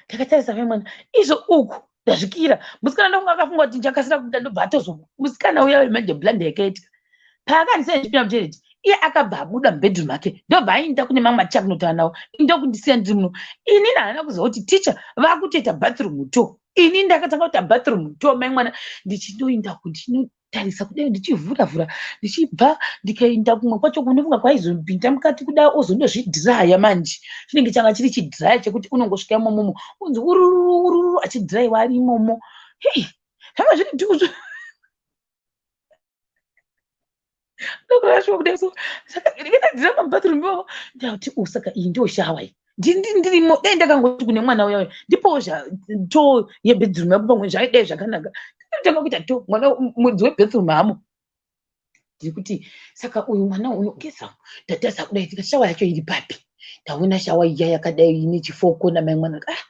ndakatarisa mai mwana izvo uku ndazvikira musikana ndokunga akafunga kuti ndichakasira kubuda ndobva atozo musikana uya manje blanda yakaitika paakandisiya ndichipinda mutoilet iye akabva abuda mubedroom make ndobva aenda kune mamwe maticha kunotaura nawo ndokundisiya ndiri muno inini handina kuziva kuti ticha vakutoita bathroom to ini ndakatanga kuita bathroom to mai mwana ndichindoinda ndichindotarisa kudai ndichivhura vhura ndichibva ndikaenda kumwe kwacho kunofunga kwaizopinda mukati kudai ozondozvidhiraya manje chinenge changa chiri chidhiraya chekuti unongosvika imomomo unzi ururu ururu achidhirayiwa ari imomo hei zvanga zviri dhuzvo ndokurashwa kudai so saka ndikatadzira pamubathroom imomo ndakuti u saka iyi ndiyo shawa iyi ndirimo dai ndakangoti kune mwana uya uya ndipowo to yebedroom yako pamwe zvaidai zvakanaka ndakatanga kuita to mwana mudzi webedroom hamo ndiri kuti saka uyu mwana unogeza ndatarisa kudai tika shawa yacho iri papi ndaona shawa iya yakadai ine chifoko namai mwana ah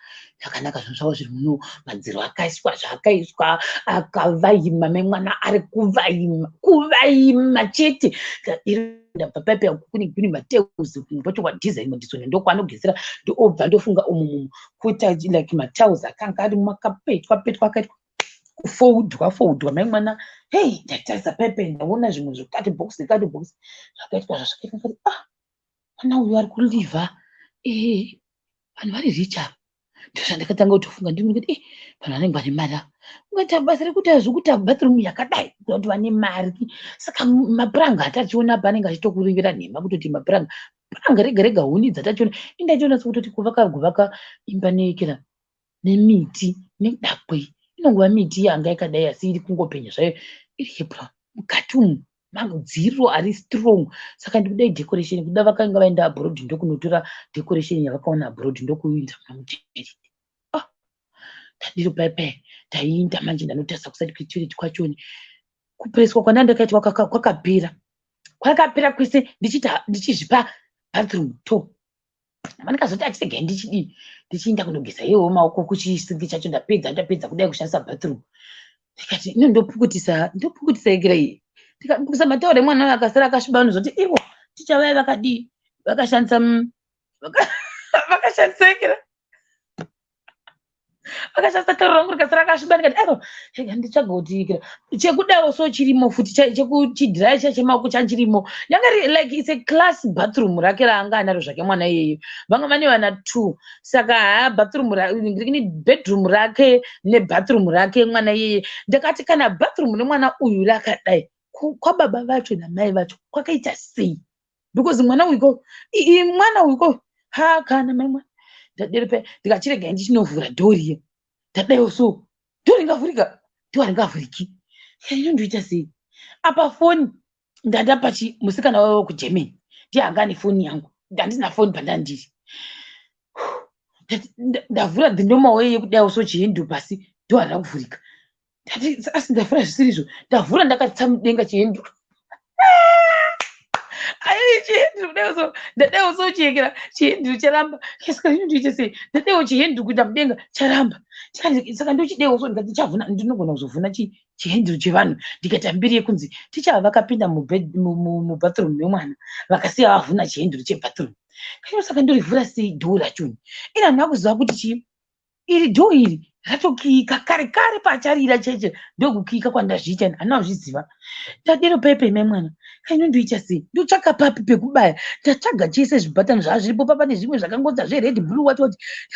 zvakanaka zvinhu zvavo zviri muno madziro akaiswa zvaakaiswa akavaima mai mwana ari kuvaima kuvaima chete ndabva paipa kune kune mateuzi pacho kwadesign madizoni ndokwaanogezera ndoobva ndofunga umu mumu kuita like matowels akanga ari makapetwa petwa akaitwa kufoldwa foldwa mai mwana hei ndatarisa paipa ndaona zvimwe zvekati box nekati box zvakaitwa zvazvakaitwa ndikati ah mwana uyu ari kulivha eh vanhu vari rich ava ndozvandakatanga kutofunga ndiri kuti eh vanhu vanenge vane mari ava ungaita basa rekuita zvekuita bathroom yakadai kuda kuti vane mari saka mapuranga atachiona apa anenge achitokurevera nhema kutoti mapuranga puranga rega rega huni dzatachiona indachiona sekutoti kuvaka kuvaka imba nekera nemiti nekuda kwei inongova miti yanga yakadai asi iri kungopenya zvayo iri yebrown. Mukati umu madziro ari strong, saka ndikuda decoration. Kuda vakanga vaenda abroad, ndokunotora decoration yavakaona abroad, ndokuinza mutoilet. Ah, tadiro paipai, tainda manje. Ndanotarisa kusati kwetoilet kwachoni. Kupreswa kwandandakaitwa kwakapera, kwakapera kwese. Ndichiita ndichizvipa bathroom to vandikazoti achiregai ndichidii, ndichiinda kunogeza iyewo maoko kuchisingi chacho. Ndapedza, ndapedza kudai kushandisa bathroom, ndikati ino ndopukutisa, ndopukutisa ikira iyi. Ndikapukutisa matauro emwana uyo akasara akasviba. Anozoti ivo ticha vaya vakadii, vakashandisa vakashandisa ikira, vakashandisa tauro rangu rikasara akasviba. Ndikati aiwa, rega nditsvaga kuti ikira chekudawo so chirimo futi chechidhirayi cha chemaoko chanchirimo. Yanga iri like it's a class bathroom rake raanga anaro zvake mwana iyeyo. Vanga vane vana two, saka haa, bathroom ni bedroom rake nebathroom rake mwana iyeye. Ndakati kana bathroom nemwana uyu rakadai, kwababa vacho namai vacho kwakaita sei? Because mwana uyu ko, mwana uyu ko, ha, kana mai mwana. Ndadere pe, ndikachiregai ndichinovhura door riya. Ndadaiwo so, door ringavhurika? Door haringavhuriki. Inondoita sei apa? Foni ndandapa chi musikana wavo kuGermany, ndiye anga ane foni yangu. Handisina foni pandandiri. Ndavhura the normal way yekudaiwo so, chihandle pasi, door harina kuvhurika. Ndati asi ndavhura zvisirizvo. Ndavhura ndakatsa mudenga chihandle, ai, chihandle kudaiwo so. Ndadaiwo so chiyekera, chihandle charamba. Saka zvinondoita sei? Ndadaiwo chihandle kuita mudenga, charamba. Tikati saka ndochidaiwo so, ndikati ndichavhuna, ndinogona kuzovhuna chihandle chevanhu, ndikaita mbiri yekunzi ticha vakapinda mubathroom memwana, vakasiya vavhuna chihandle chebathroom. Kaiwo saka ndorivhura sei door rachoni? Ina handina kuziva kuti chii, iri door iri ratokiyika kare kare pacharira cheche, ndokukiyika kwandazviita. Handina kuzviziva. Ndadero pepe, mai mwana, kainondoita sei? Ndotsvaka papi pekubaya? Ndatsvaga chese, zvibhatani zvazviripo papa nezvimwe zvakangodza zvered, blue, what what.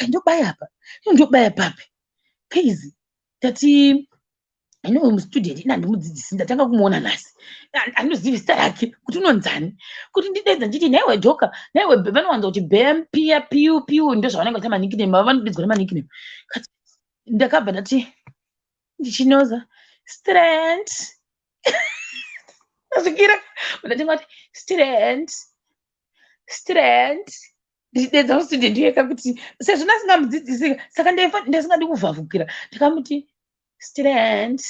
Ndobaya apa, ndobaya papi keizi? Tati ino mustudent ina ndimudzidzisi, ndatanga kumuona nhasi, handizivi zita rake kuti unonzani, kuti ndidedza ndichiti nhaiwe joka, nhaiwe. Vanowanza kuti bem, pia, piu piu, ndozvavanenge vaita manickname ava, vanodedzwa nemanickname. Ndakabva ndati ndichinoza student, asvikira ndatingati student, student, ndichidedza mustudent yeka kuti sezvo ndasingamudzidzisi, saka ndasingadi kuvhavhukira. Ndakamuti, "Student,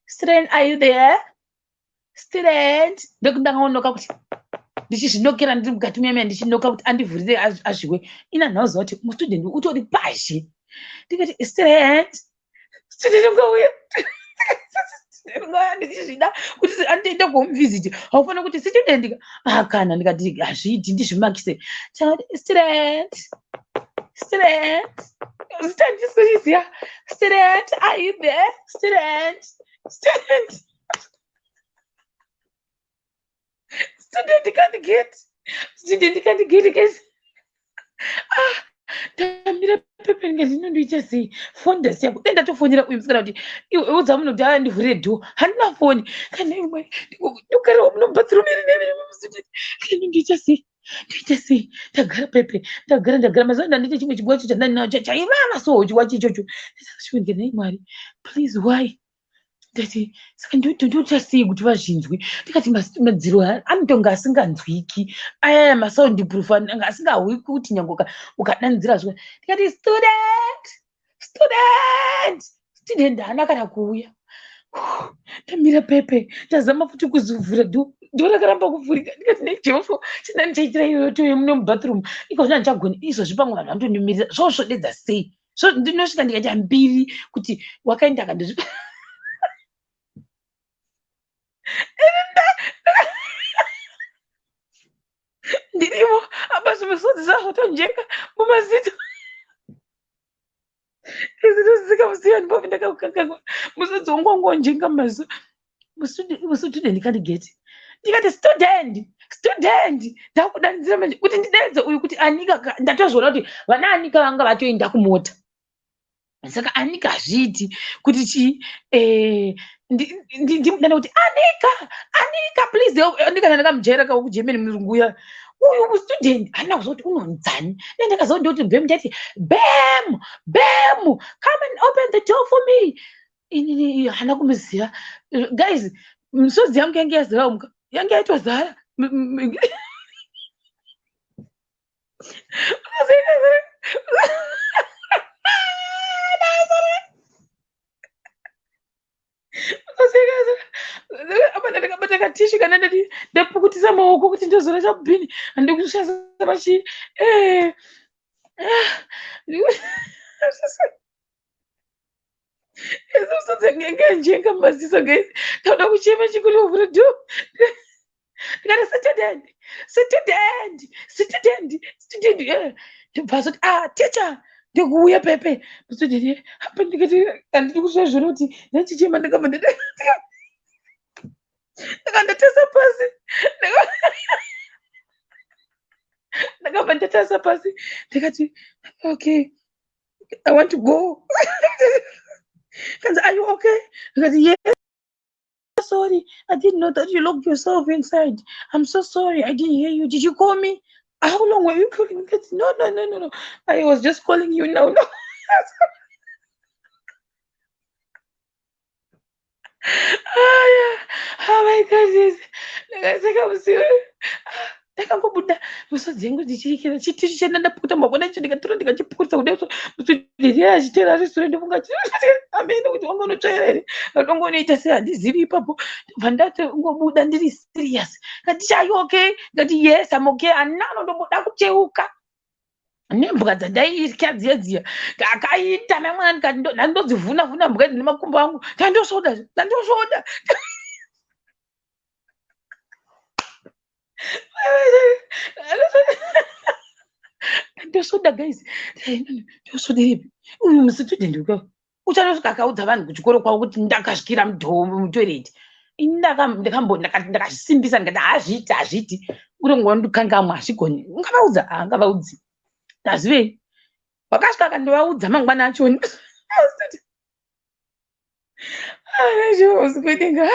student, are you there, student?" Ndokundangaonoka kuti ndichizvinokera ndiri mukati muyamia, ndichinoka kuti andivhurire azviwe. Ina nhauziva kuti mustudent utori pazhe. Ndikati, "Student, student, ungauya?" Ndichizvida kuti andiende kuhome visit, haufanira kuti student akana. Ndikati hazviiti, ndizvimakise. Takati, "Student, student," zita ndisiriziya, "Student, are you there? Student, student." Student can't get, student can't get, guys. Ah, ndamira pepe, ndikati inondoita sei? Foni ndasiya dai ndatofonera uyu musikana kuti iwe udza munhu kuti andivhurire door, handina foni. Kana imwe ndogarawo muno mubathroom iri neviri. Inondoita sei? Ndoita sei? Ndagara pepe, ndagara, ndagara mazuva ndandiite chimwe chiguva cho chandandinacho chaivava so, chiguva chichocho ndikati, "Mwari, please, why?" Ndati saka ndoita sei kuti vazvinzwe? Ndikati madziro anotonga asinganzwiki aya, masound proof anga asingahwi kuti nyange ukadanidzira zvo. Ndikati, "Student, student, student." Haana kana kuuya. Ndamira pepe, ndazama futi kuzovhura door, door rakaramba kuvhurika. Ndikati, "Nejehovha, chinani chaitira iyoyo toye muno mubathroom iko zvino handichagoni izvozvi. Pamwe vanhu vanotondimirira zvosvodedza sei?" So ndinosvika ndikaita mbiri kuti wakaenda akandozvipa. Ndirimo apa, zvimisodzi zvazvotonjeka mumazito izitosika musiyani papi. Ndakakakakwa musodzi wangu wangonjenga mumaziso. Mustudent kandigeti. Ndikati, "Student, student." Ndakudanidzira manje kuti ndidedze uyu kuti Anika. Ndatozoona kuti vana Anika vanga vatoenda kumota, saka Anika hazviiti kuti chi ndimudane kuti, "Anika, Anika, please help Anika." Ndandakamujaira kawo kuGermany, murungu uya uyu. Student handina kuziva kuti unonzani. Ne ndakaziva ndoti bem, ndati, "Bam, bam, come and open the door for me." Inini hana kumuziva guys. Misodzi yangu yange yazara umuka, yange yaitozara. Apa ndakabata katishu kana ndati ndapukutisa maoko kuti ndozora chabhini, handikushandisa pachi ngenga maziso guys, ndauda kuchema chikuri vhura do. Ndikati, "Student, student, student, student." Ndobva azoti, "Ah, teacher." Ndikuuya pepe student apa, ndikati handidi kusvazvona kuti ndachichema. Ndakabva ndakandatasa pasi, ndakabva ndatasa pasi, ndikati, "Okay, I want to go." Kanzi, "Are you okay?" Ndikati, "Yes, sorry, I didn't know that you locked yourself inside. I'm so sorry, I didn't hear you. Did you call me? How long were you calling?" Ndikati, "No, no, no, no, no, I was just calling you now." No. Ah, yeah. Oh my goodness. Ndakaseka musi, ndakangobuda misodzi yangu ndichirikira chitishu chena, ndapukuta maoko nacho, ndikatora ndikachipukuta kudai so. Musodzi achitera ari sure, ndofunga amene kuti wanga unotsvaira here, unonga unoita sei, handizivi ipapo. Ndobva ndatongobuda ndiri serious. Kati, "Are you okay?" Ndikati, "Yes, I'm okay." Handina anondomboda kucheuka nembwa dzandaitya dziya dziya ndakaita namwana, ndikati ndandodzivhuna vhuna mbwa idzi nemakumbo angu. Ndandosvoda, ndandosvoda, ndosvoda guys, ndosvoderepi? Uyu mustudent uka uchanosvika akaudza vanhu kuchikoro kwavo kuti ndakasvikira mutoilet. Ndakazvisimbisa, ndikati hazviiti, hazviiti, unonga wandikangamwa, hazvigoni. Ungavaudza? Haangavaudzi, ndazivei. Wakasvika akandovaudza mangwana achoni usikuidenga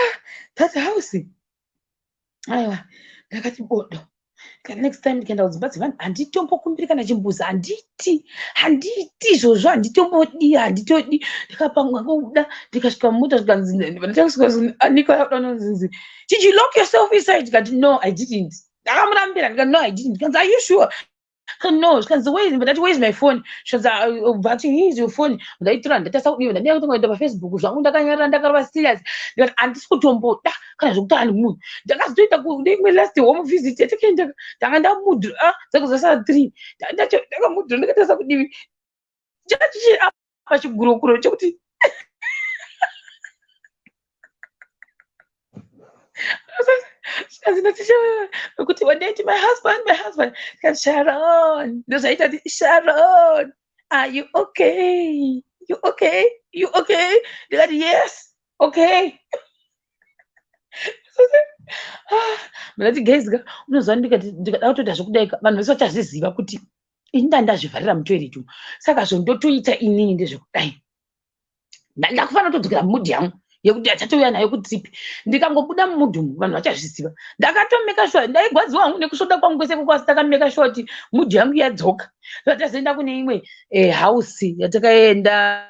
that house. Aiwa, ndakati bodo. Next time ndikaenda kudzimba dzevanhu, handitombokumbiri kana chimbuzi, handiti, handiti izvozvo, handitombodi, handitodi. Ndakapangobuda, ndikasvika mumota, zvikanzi, "Did you lock yourself inside?" Ndikati, "No, I didn't." Ndakamurambira, ndikati, "No, I didn't." Kanzi, "Are you sure?" "No." Zvikanzi, "Where?" Ndati, "Where is my phone?" Zvikanzi, "But here is your phone." Ndaitora, ndatasa kudiwa, ndadira kuti ngoenda paFacebook zvangu. Ndakanyarara, ndakarova serious, ndikati handisi kutomboda kana zvekutaura nemunhu. Ndakazotoita neimwe last home visit yatakaenda, ndanga ndamudhura dzakuzosara 3, ndakamudhura, ndakatasa kudivi chachichi apa chigurokuro chekuti zvikanzi kuti wandaiti, "My husband, my husband." Tikati, "Sharon." Ndozvaita kuti, "Sharon, are you okay? You okay? You okay?" Ndikati, "Yes, okay." Ndati, "Guys ka, unoziva, ndikada kutoita zvekudai, vanhu vese vachazviziva kuti ini ndandazvivharira mutoilet umu. Saka zvondotoita inini ndezvekudai, ndakufanira kutodzokera mumood yangu yekuti achatouya nayo kutrip. Ndikangobuda mumood umu, vanhu vachazviziva." Ndakatomeka sure, ndaigwadziwa hangu nekusvoda kwangu kwese kukwasi, ndakameka sure kuti mood yangu yadzoka. Tazoenda kune imwe house yatakaenda,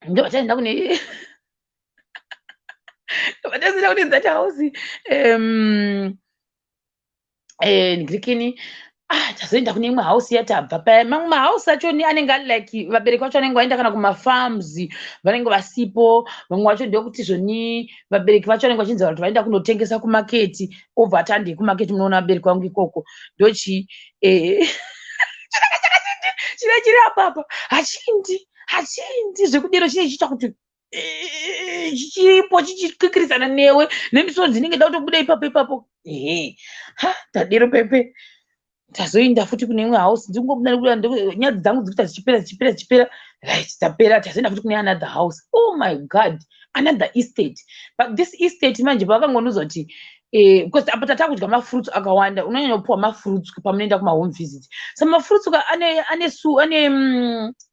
ndobva kune ndobva kune that house ngirikini. Ah, tazoenda kune imwe house yatabva paya. Mamwe mahouse acho anenge ari like vabereki vacho vanenge vaenda kana kumafarms, vanenge vasipo. Vamwe vacho ndekuti zvoni vabereki vacho vanenge vachinzi kuti vaenda kunotengesa kumaketi, obva ati, "Handei kumaketi, munoona vabereki vangu ikoko." Ndochi chine chiri apapa, hachindi, hachindi zvekudero, chine chiita kuti chichipo chichikikirisana newe nemisodzi inenge ida kutobuda ipapo ipapo. Ehe, ha, tadero pepe, tazoenda futi kune imwe house. Ndingobuda, nyadzi dzangu dzikuita dzichipera, dzichipera, dzichipera. Right, tapera, tazoenda futi kune another house. Oh my God, another estate. But this estate manje, pavakangonoza kuti because apa tatakudya mafruits akawanda, unonyanya kupiwa mafruits pamunoenda kumahome visit. So mafruits ka ane su ane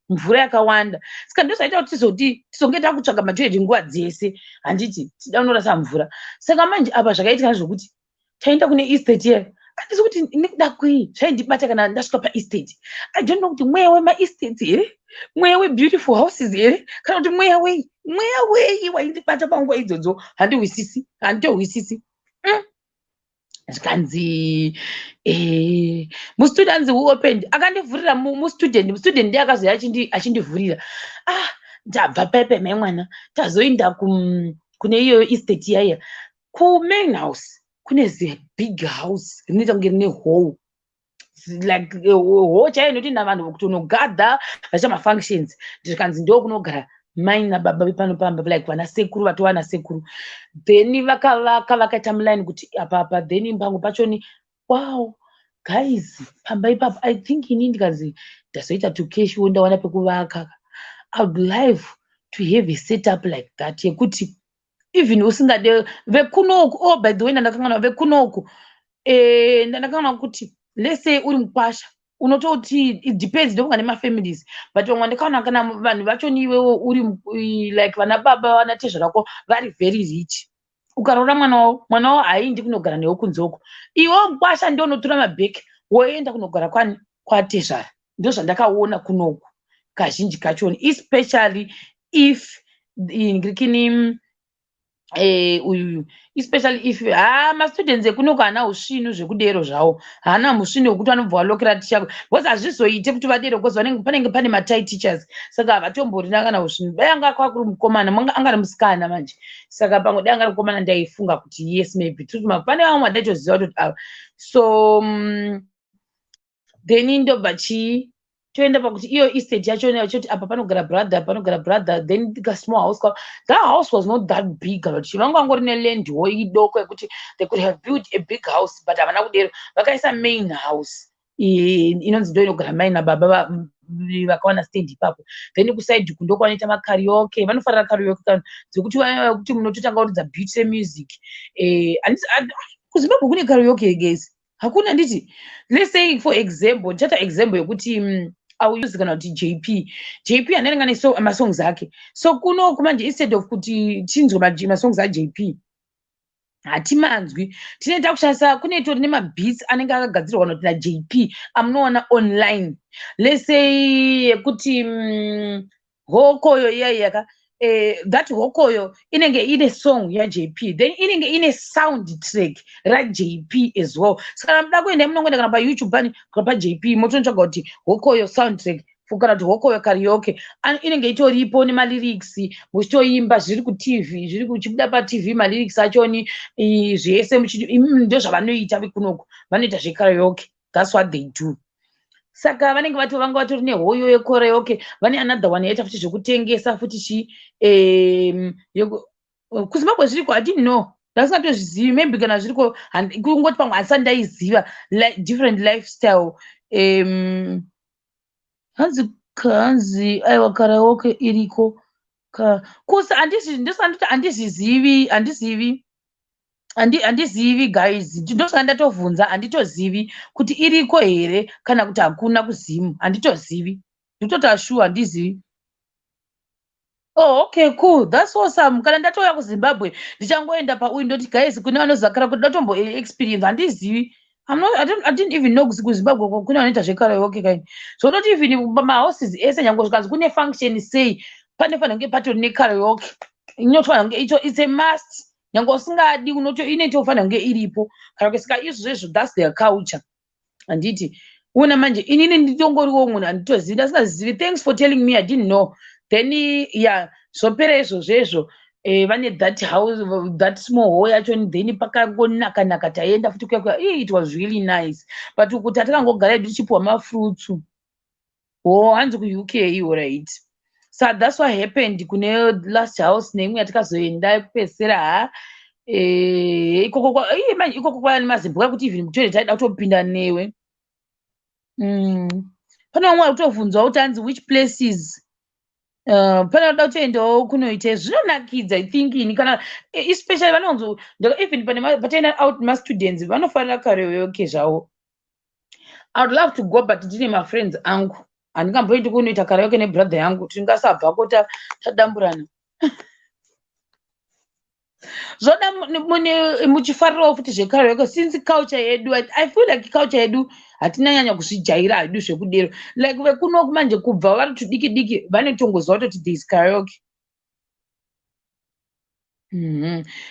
mvura yakawanda, saka ndozvaita kuti tizoti tizonge takutsvaga matoilet nguva dzese, handiti tida unorasa mvura. Saka manje apa zvakaitika zvokuti taenda kune estate iya, handisi kuti nekuda kwei zvaindibata kana ndasvika paestate. I don't know kuti mweya wemaestates here, mweya webeautiful houses here, kana kuti mweya wei. Mweya wei waindibata panguva idzodzo? Handihwisisi, handitohwisisi. Zvikanzi mustudent who opened, akandivhurira mustudent. Mustudent ndiye akazouya achindivhurira. Ah, ndabva paipai, mai mwana, tazoenda kune iyoyo estate yaiya kumain house. Kune zibig house rinoita kunge rine hall, like hall chaiyo inotoenda vanhu kutonogadha vachiita mafunctions. Zvikanzi ndo kunogara mai nababa vepano pamba, like vana sekuru, vatova nasekuru. Then vakavaka, vakaita muline kuti apa apa, then pamwe pachoni. Wow guys, pamba ipapo, I think ini ndikazi ndazoita tukeshiwo, ndawana pekuvaka, I would love to have a setup like that, yekuti even usingade vekunoku. Oh, by the way, ndandakanganwa vekunoku. Ndandakanganwa kuti let's say uri mukwasha, unototi it depends, ndokunga nemafamilies, but vamwe ndakaona kana vanhu vachoni, iwewo uri like vana baba, vana tezvara vako vari very rich, ukaroora mwana wavo, mwana wavo haindi kunogara newe kunzoko. Iwewo mukwasha ndo unotora mabheki, woenda kunogara kwani? Kwatezvara. Ndo zvandakaona kunoku kazhinji kachoni, especially if ngirikini uyu, especially if ha mastudents ekunoko haana usvinu zvekudero zvavo, haana musvinu wekuti vanobva valokera ticha, because hazvizoite kuti vadero, because vanenge panenge pane matai teachers, saka havatomborina kana usvinu. Dai anga kwakuri mukomana, angari musikana manje, saka pamwe dai angari mukomana, ndaifunga kuti yes, maybe pane vamwe vandaitoziva kuti ava. So then ndobva chii, toenda pakuti iyo estate yacho yachoti apa panogara brother, panogara brother, then kasmall house kwavo. That house was not that big, but vanga vangori nelandwo idoko yekuti they could have built a big house, but havana kudero. Vakaisa main house inonzi ndo inogara mai nababa vakawana stand ipapo. Then kuside kundo kwanoita makaraoke, vanofarira karaoke kana dzekuti kuti munototanga kuridza beauty music. KuZimbabwe kune karaoke, guys? Hakuna, handiti? Let's say, for example, ndichaita example yekuti I will use kana kuti JP. JP anenge ane masongs ake. So kunoku manje, instead of kuti tinzwe masongs aJP, hatimanzwi, tinoita kushandisa kune tori nemabeats anenge akagadzirwa kana kuti naJP amunoona online. Let's say yekuti Hokoyo iya yaka that Hokoyo inenge ine song yaJP, then inenge ine sound track raJP as well. Saka kana muda kuenda, munongoenda kana paYouTube pani, kana paJP, motonotsvaga kuti Hokoyo soundtrack kana kuti Hokoyo karaoke, inenge itoripo nemalyrics, muchitoimba zviri kuTV, zviri kuchibuda paTV, malyrics achoni zvese. Ndozvavanoita vekunoku, vanoita zvekaraoke. That's what they do. Saka vanenge vato vanga vatori nehoyo yekaraoke. Vane another one yaita futi zvekutengesa futi chi kuZimbabwe zviriko? I didn't know, ndasingatozvizivi. Maybe kana zviriko, kungoti pamwe handisati ndaiziva different lifestyle. Hanzi aiwa, karaoke iriko kusa. Ndosandoti handizvizivi, handizivi, handizivi guys. Ndosaka ndatovhunza. Handitozivi kuti iriko here kana kuti hakuna kuZimu. Handitozivi, nditoti ashuwa handizivi. Oh, okay, cool, that's awesome. Kana ndatouya kuZimbabwe, ndichangoenda pauyu, ndoti guys, kune vanozakara kuti ndatombo experience. Handizivi. I didn't even know kuti kuZimbabwe kune vanoita zvekaraoke kaini. So not even pamahouses ese, nyange zvikanzi kune function sei, panofanira kunge patori nekaraoke. Inofanira kunge ito, it's a must. Nyange usingadi, unoto inotofanira kunge iripo karaoke. Saka izvozvo, that's their culture, handiti? Una manje inini nditongoriwo munhu handitozivi, ndasingazivi. Thanks for telling me, I didn't know. Then yeah, zvopera izvozvo izvo. Vane that house, that small hall yacho, then pakangonaka naka. Taenda futi kuya kuya. It was really nice, but kuti hatakangogara hedu tichipiwa mafruits ho. Hanzi kuUK, alright. So that's what happened kune last house neimwe yatikazoenda yekupedzisira. Ha, ikoko manje, ikoko kwaya nemazimbwa ekuti even mutoilet aida kutopinda newe. Pane vamwe vari kutovhunzwa kuti hanzi which places pane vanoda kutoendawo kunoita. Zvinonakidza, I think ini kana especially vanonzo even pane pataenda out mastudents vanofarira karaoke zvavo. I would love to go, but ndine mafriends angu, handingamboendi kunoita karaoke nebrother yangu, tingasabvako tadamburana. Zvoda mune muchifarirawo futi zvekaraoke, since culture yedu, I feel like culture yedu hatinanyanya kuzvijaira hedu zvekudero. Like vekunoku manje, kubva vari tudiki diki, vanotongoziva kutoti there is karaoke.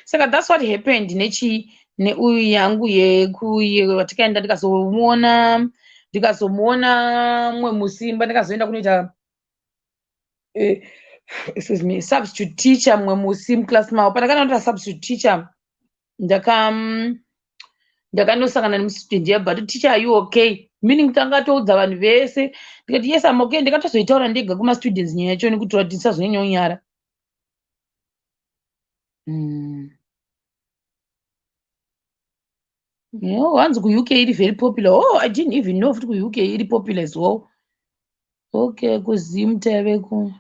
Saka that's what happened nechi neuyu yangu yekuye watikaenda, ndikazomuona mumwe musi mba ndikazoenda kunoita excuse me, substitute teacher mumwe musi muclass mavo. Pandakanoita substitute teacher, ndakanosangana nemustudent yabva ati, "Teacher, are you okay?" Meaning kuti angatoudza vanhu vese. Ndikati, "Yes, am okay." Ndikatozoitaura ndega kumastudents nyaya yacho nekuti kuti ndisazonyanyonyara. Yeah, hanzi kuUK iri very popular. Oh, I didn't even know futi kuUK iri popular as well. Okay, kuZim taive ku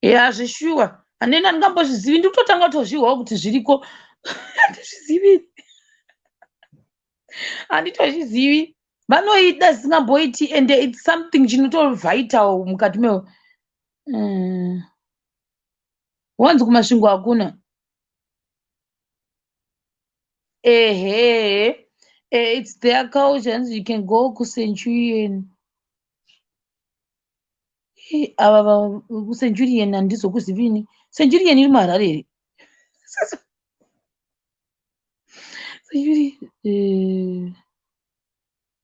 ya zvishuwa handina, handingambozvizivi. Ndikutotanga kutozvihwawo kuti zviriko. Handizvizivi, handitozvizivi. Vanoida zvisingamboiti, and it's something chinotovital mukati me. Wanzi kuMasvingo hakuna. Ehe, it's their culture. And you can go kuCenturion. Ava kuCenturion handizokuzivini. Centurion iri muHarare here? Centurion,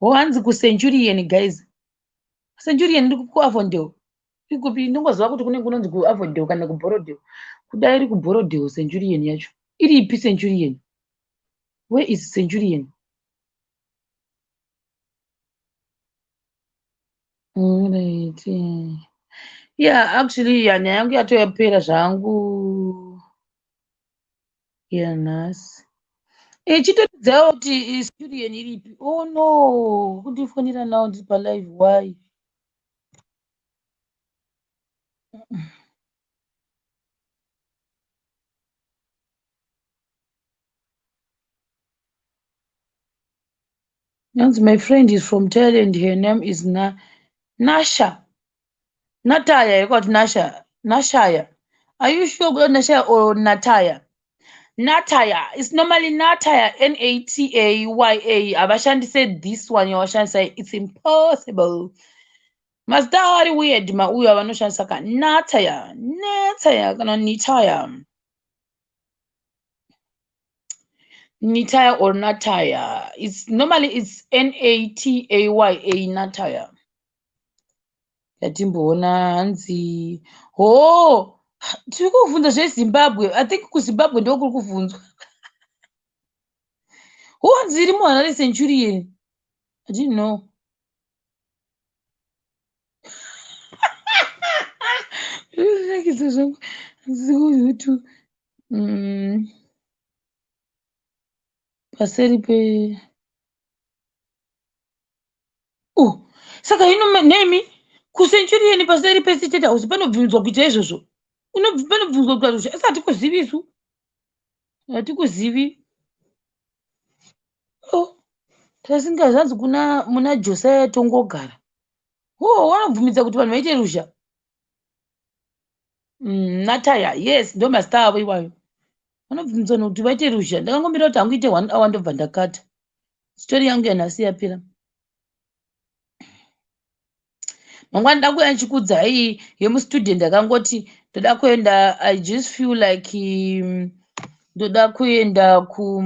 hanzi kuCenturion, guys, Centurion iri kuAvondale, ikupi? Ndingoziva kuti kune kunonzi kuAvondale kana kuBorrowdale. Kudai iri kuBorrowdale Centurion yacho iripi? Centurion, where is Centurion? Alright. Yeah, actually, yeah, nyaya yangu yatoyapera zvangu yanhasi. Chitodzawo kuti Centurion iripi. Oh no, kundifonera nawo ndiri palive, why? Yanzi my friend is from Thailand. Her name is Na Nasha. Nataya, you got Nasha. Nashaya. Are you sure about Nashaya or Nataya? Nataya. It's normally Nataya. Nataya. Abashandise this one. Yawashandisa. It's impossible. Mazita avo ari weird mauyo avanoshandisa ka Nataya. Nataya kana Nitaya. Nitaya or Nataya. It's normally it's Nataya, Nataya. Yatimboona hanzi ho tiri kuvhunza zveZimbabwe. I think kuZimbabwe ndo kuri kuvhunzwa. Ho, hanzi iri muHarare Centurion. I didn't know. Zvinonakidza zvangu. Hanzi paseri pe oh, saka ino nemi kuCenturion paseri peState House panobvumidzwa kuita izvozvo? Panobvumidzwa kuita izvozvo? Asi hatikuzivi isu, hatikuzivi. Oh, tasingazvanzi kuna muna Josiah Tongogara. Oh, vanobvumidza kuti vanhu vaite ruzha. Nataya, yes, ndo mazita avo iwayo. Vanobvumidzwa kuti vaite ruzha. Ndakangomira kuti hangu ite one hour, ndobva ndakata. Story yangu yanhasi yapera. Mangwana ndakuuya ndichikuudzai yemustudent akangoti ndoda kuenda, I just feel like ndoda kuenda ku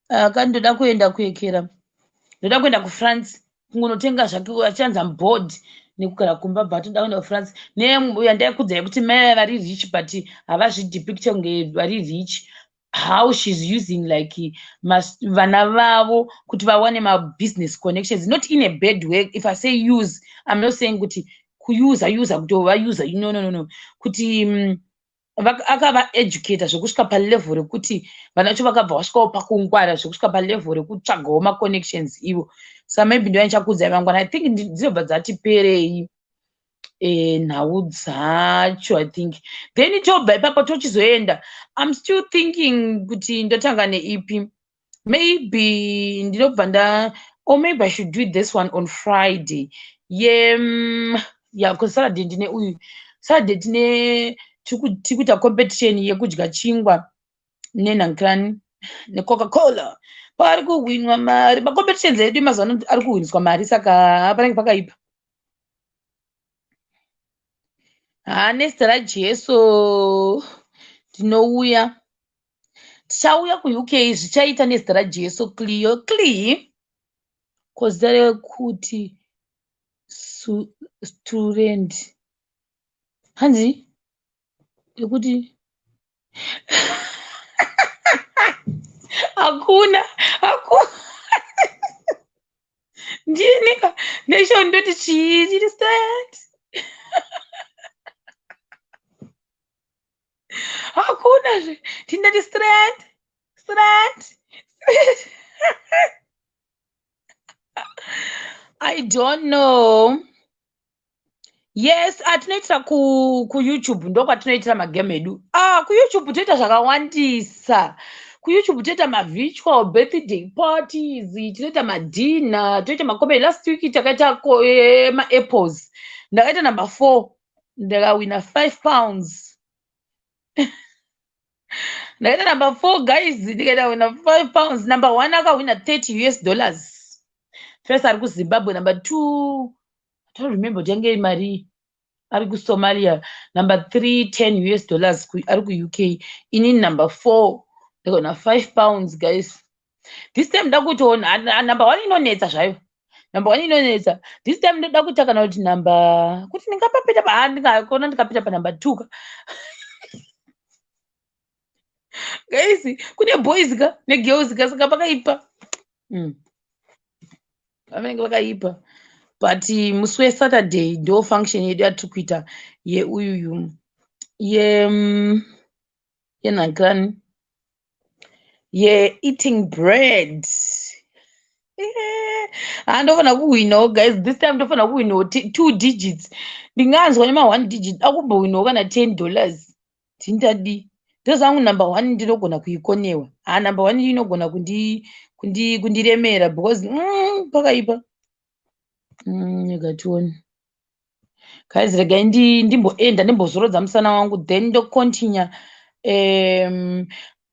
akati ndoda kuenda kuekera, ndoda kuenda kuFrance kungonotenga zvake. Achanzi am bored nekugara kumba, but ndoda kuenda kuFrance. Neyandaikudzai kuti mai vari rich but havazvidepicte kunge vari rich, how she's using like vana vavo kuti vawane mabusiness connections, not in a bad way. If I say use, I'm not saying kuti kuusa usa kuti vausa. No, no, no, no. Kuti akavaeducata zvekusvika palevel rekuti vana vacho vakabva vasvikawo pakungwara zvekusvika palevel rekutsvagawo maconnections ivo. Sa maybe ndo yandichakuudzai mangwana. I think dzinobva dzati perei nhau dzacho. I think then tobva ipapo tochizoenda. I'm still thinking kuti ndotanga neipi. Maybe ndinobva nda, or maybe I should do this one on Friday ye ya, because Saturday ndine uyu, Saturday tine tiri kuita competition yekudya chingwa nenhankirani neCoca Cola. Pari kuhwinwa mari. Macompetitions edu mazuva ano ari kuhwiniswa mari, saka panenge pakaipa. Haa, nezita raJesu ndinouya. Tichauya kuUK, zvichaita nezita raJesu. Cleo Clee ko zita rekuti student hanzi rekuti hakuna, hakuna. Ndini ka nation ndoti chii chiri stand, hakuna zve. Ndindati strand, strand. I don't know. Yes, atinoitira kuYouTube, ndokwatinoitira magame edu. Ah, kuYouTube toita zvakawandisa. KuYouTube toita mavirtual birthday parties, tinoita madinner, toita macomedy. Last week takaita maapples, ndakaita number 4, ndakawina £5. Ndakaita number 4, guys, ndikaita wina £5. Number 1 akawina US$30 first, ari kuZimbabwe. Number 2, I don't remember kuti yange mari, ari kuSomalia. Number 3, US$10, ari kuUK. Inini number 4, ndikaona £5, guys. This time ndakutoona number 1 inonetsa zvayo, number 1 inonetsa. This time ndoda kuita kana kuti number, kuti ndingapapita pa, ndingakona ndikapita panumber 2 ka. Guys, kune boys ka negirls ka, saka pakaipa. Vanenge vakaipa, but musi weSaturday ndo function yedu yatiri kuita yeuyuyu yenhankirani ye-eating bread. Ha, ndofanira kuhwinawo, guys. This time ndofanira kuhwinawo two digits. Ndinganzwa nema-one digit, akumbohwinawo kana $10. Ndindadi ndozangu number 1 ndinogona kuikonewa. Ha, number 1 inogona kundiremera because pakaipa. Rega tione, guys. Regai ndimboenda ndimbozorodza musana wangu, then ndocontinue.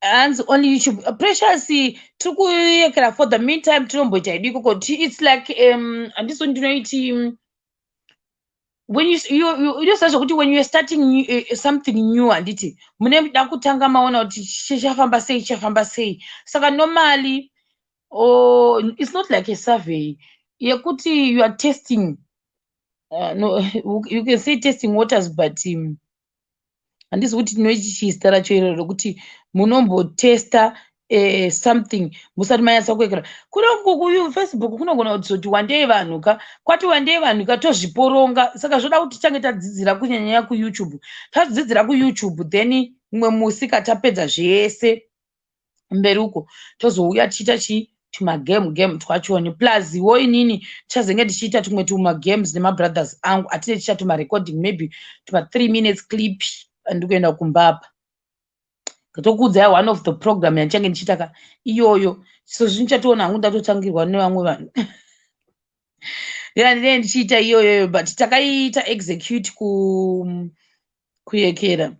Hanzi only YouTube, Precious. Tiri kuyekera for the meantime, tinomboita hedu ikoko. It's like handiso ndinoiti when you inoziva zvokuti when you are starting something new, handiti muneda kutanga maona kuti chichafamba sei, chichafamba sei. Saka normally, oh, it's not like a survey yekuti you are testing, no, you can say testing waters, but handisi kuti tinoiti chizita racho iroro rokuti munombotesta something musati manyatsa kuekera. Kuno kuFacebook kunogona kuzoti wandei vanhu ka, kwati wandei vanhu ka, tozviporonga. Saka zvoda kuti tichange tadzidzira kunyanyanya kuYouTube, tadzidzira kuYouTube, then mumwe musi katapedza zvese mberi uko, tozouya tichiita chii, tumagame game twachoni. Plus wo inini tichazenge tichiita tumwe tumagames nemabrothers angu atine tichiita tumarecording, maybe tuma 3 minutes clip. Andikuenda kumbapa, tokuudzai one of the program yandichange ndichiita ka iyoyo. So zvino chatoona hangu ndatotangirwa nevamwe vanhu ndinee ndichiita iyoyoyo, but takaiita execute kuyekera.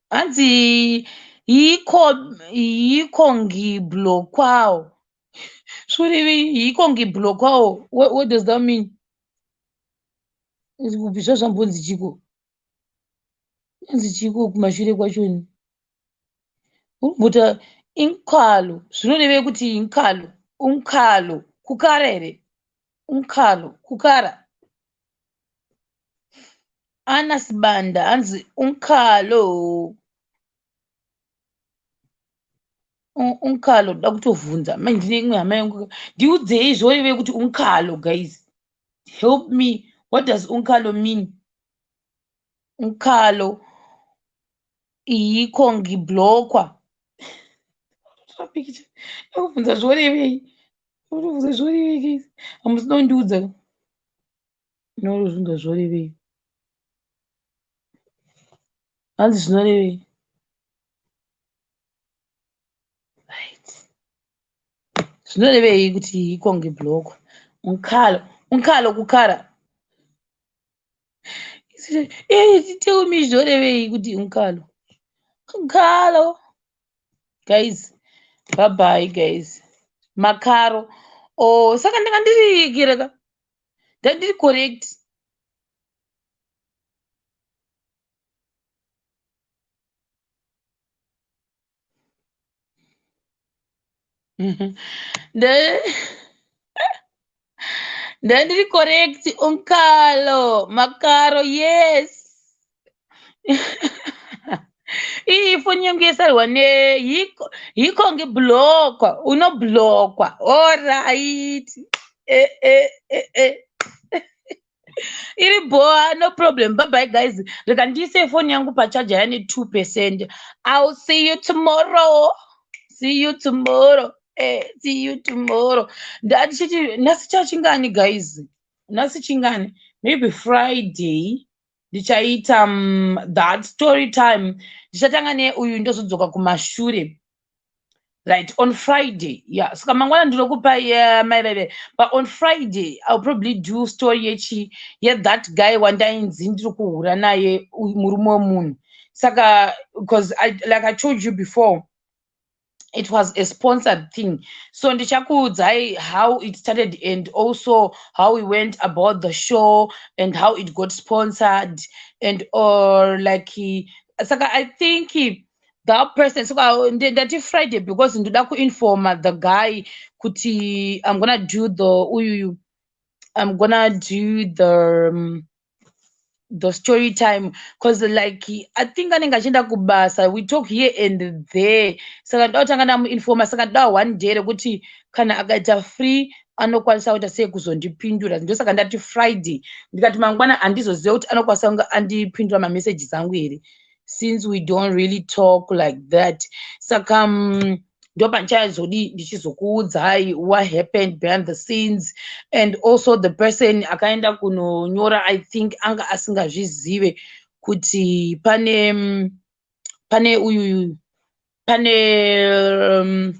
Hanzi yikho ngiblokwawo zvorivi, yikho ngiblokwawo. What does that mean? Kupi zvazvambonzi chiko, anzi chiko kumashure kwachoni? Urikumbota inkhalo, zvinorevei kuti inkhalo? Unkhalo kukara here? Unkhalo kukara. Ana Sibanda, hanzi unkhalo, unkhalo. Ndoda kutovhunza manje, ndine imwe hama yangu, ndiudzei zvorevei kuti unkhalo. Guys, help me, what does unkhalo mean? Unkhalo yikho ngiblokwa. Ndakubvunza zvorevei, ndakubvunza zvorevei, guys, hamusina kundiudza. Ndinozvibvunza zvorevei, hanzi zvinorevei? Right, zvinorevei kuti yikho ngiblokwa? Unkhalo, unkhalo kukara. Tell me zvorevei kuti unkhalo, unkhalo. Guys, bye bye, guys. Makaro. Oh, saka ndanga ndiri kereka, ndandiri correct. Ndandiri correct, unkalo makaro, yes. Iyi foni yangu yesarwa ne yiko ngiblokwa, unoblokwa. Alright, eh, eh, eh, eh. Iri boa, no problem. Bye bye guys, reka ndiise foni yangu pachaja yane 2%. I'll see you tomorrow, see you tomorrow, see you tomorrow. Ndatichiti nhasi chachingani guys? Nhasi chingani? Maybe Friday ndichaita that story time. Ndichatanga neuyu, ndozodzoka kumashure, right? On Friday, yeah. Saka mangwana ndinokupa maivaive, but on Friday I'll probably do story yechi yethat guy wandainzi ndiri kuhura naye, murume wemunhu. Saka because like I told you before, it was a sponsored thing, so ndichakuudzai how it started and also how we went about the show and how it got sponsored and or like. Saka I think that person, saka ndati Friday because ndoda kuinforma the guy kuti I'm gonna do the uyuyu, I'm gonna do the story time, because like I think anenge achienda kubasa. We talk here and there, saka ndoda kutanga ndamuinforma. Saka ndoda one day rekuti kana akaita free anokwanisa kuita sei kuzondipindura. Ndosaka ndati Friday. Ndikati mangwana handizoziva kuti anokwanisa kunge andipindura mamessages angu here, since we don't really talk like that. Saka ndopandichazodi ndichizokuudzai what happened behind the scenes, and also the person akaenda kunonyora, I think anga asingazvizive kuti pane uyu, pane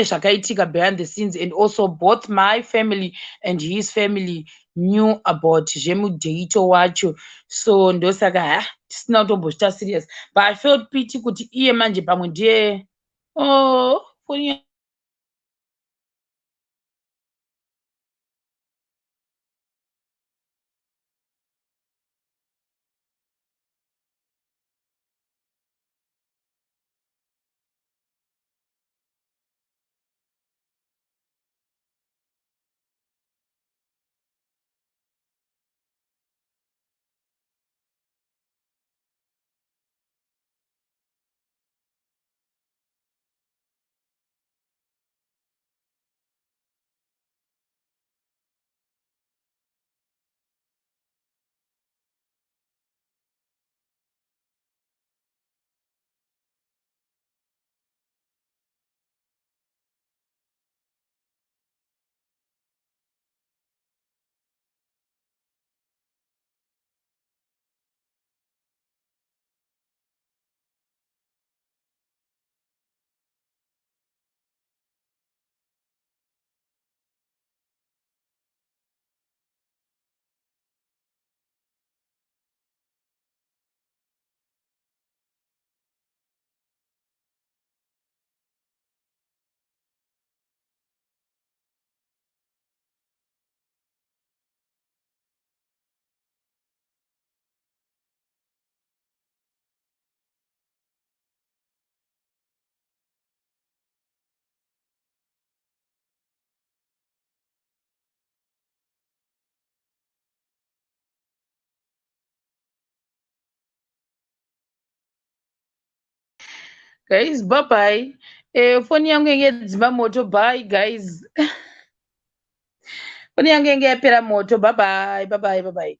zvakaitika behind the scenes. And also both my family and his family knew about zvemudheito wacho, so ndosaka ha tisina kutombozvita serious. But I felt pity kuti iye manje pamwe ndiye, oh, foni. Guys, bye bye. Foni yangu yenge yadzima moto. Bye guys, foni yangu yenge yapera moto. Bye bye, bye bye, bye bye.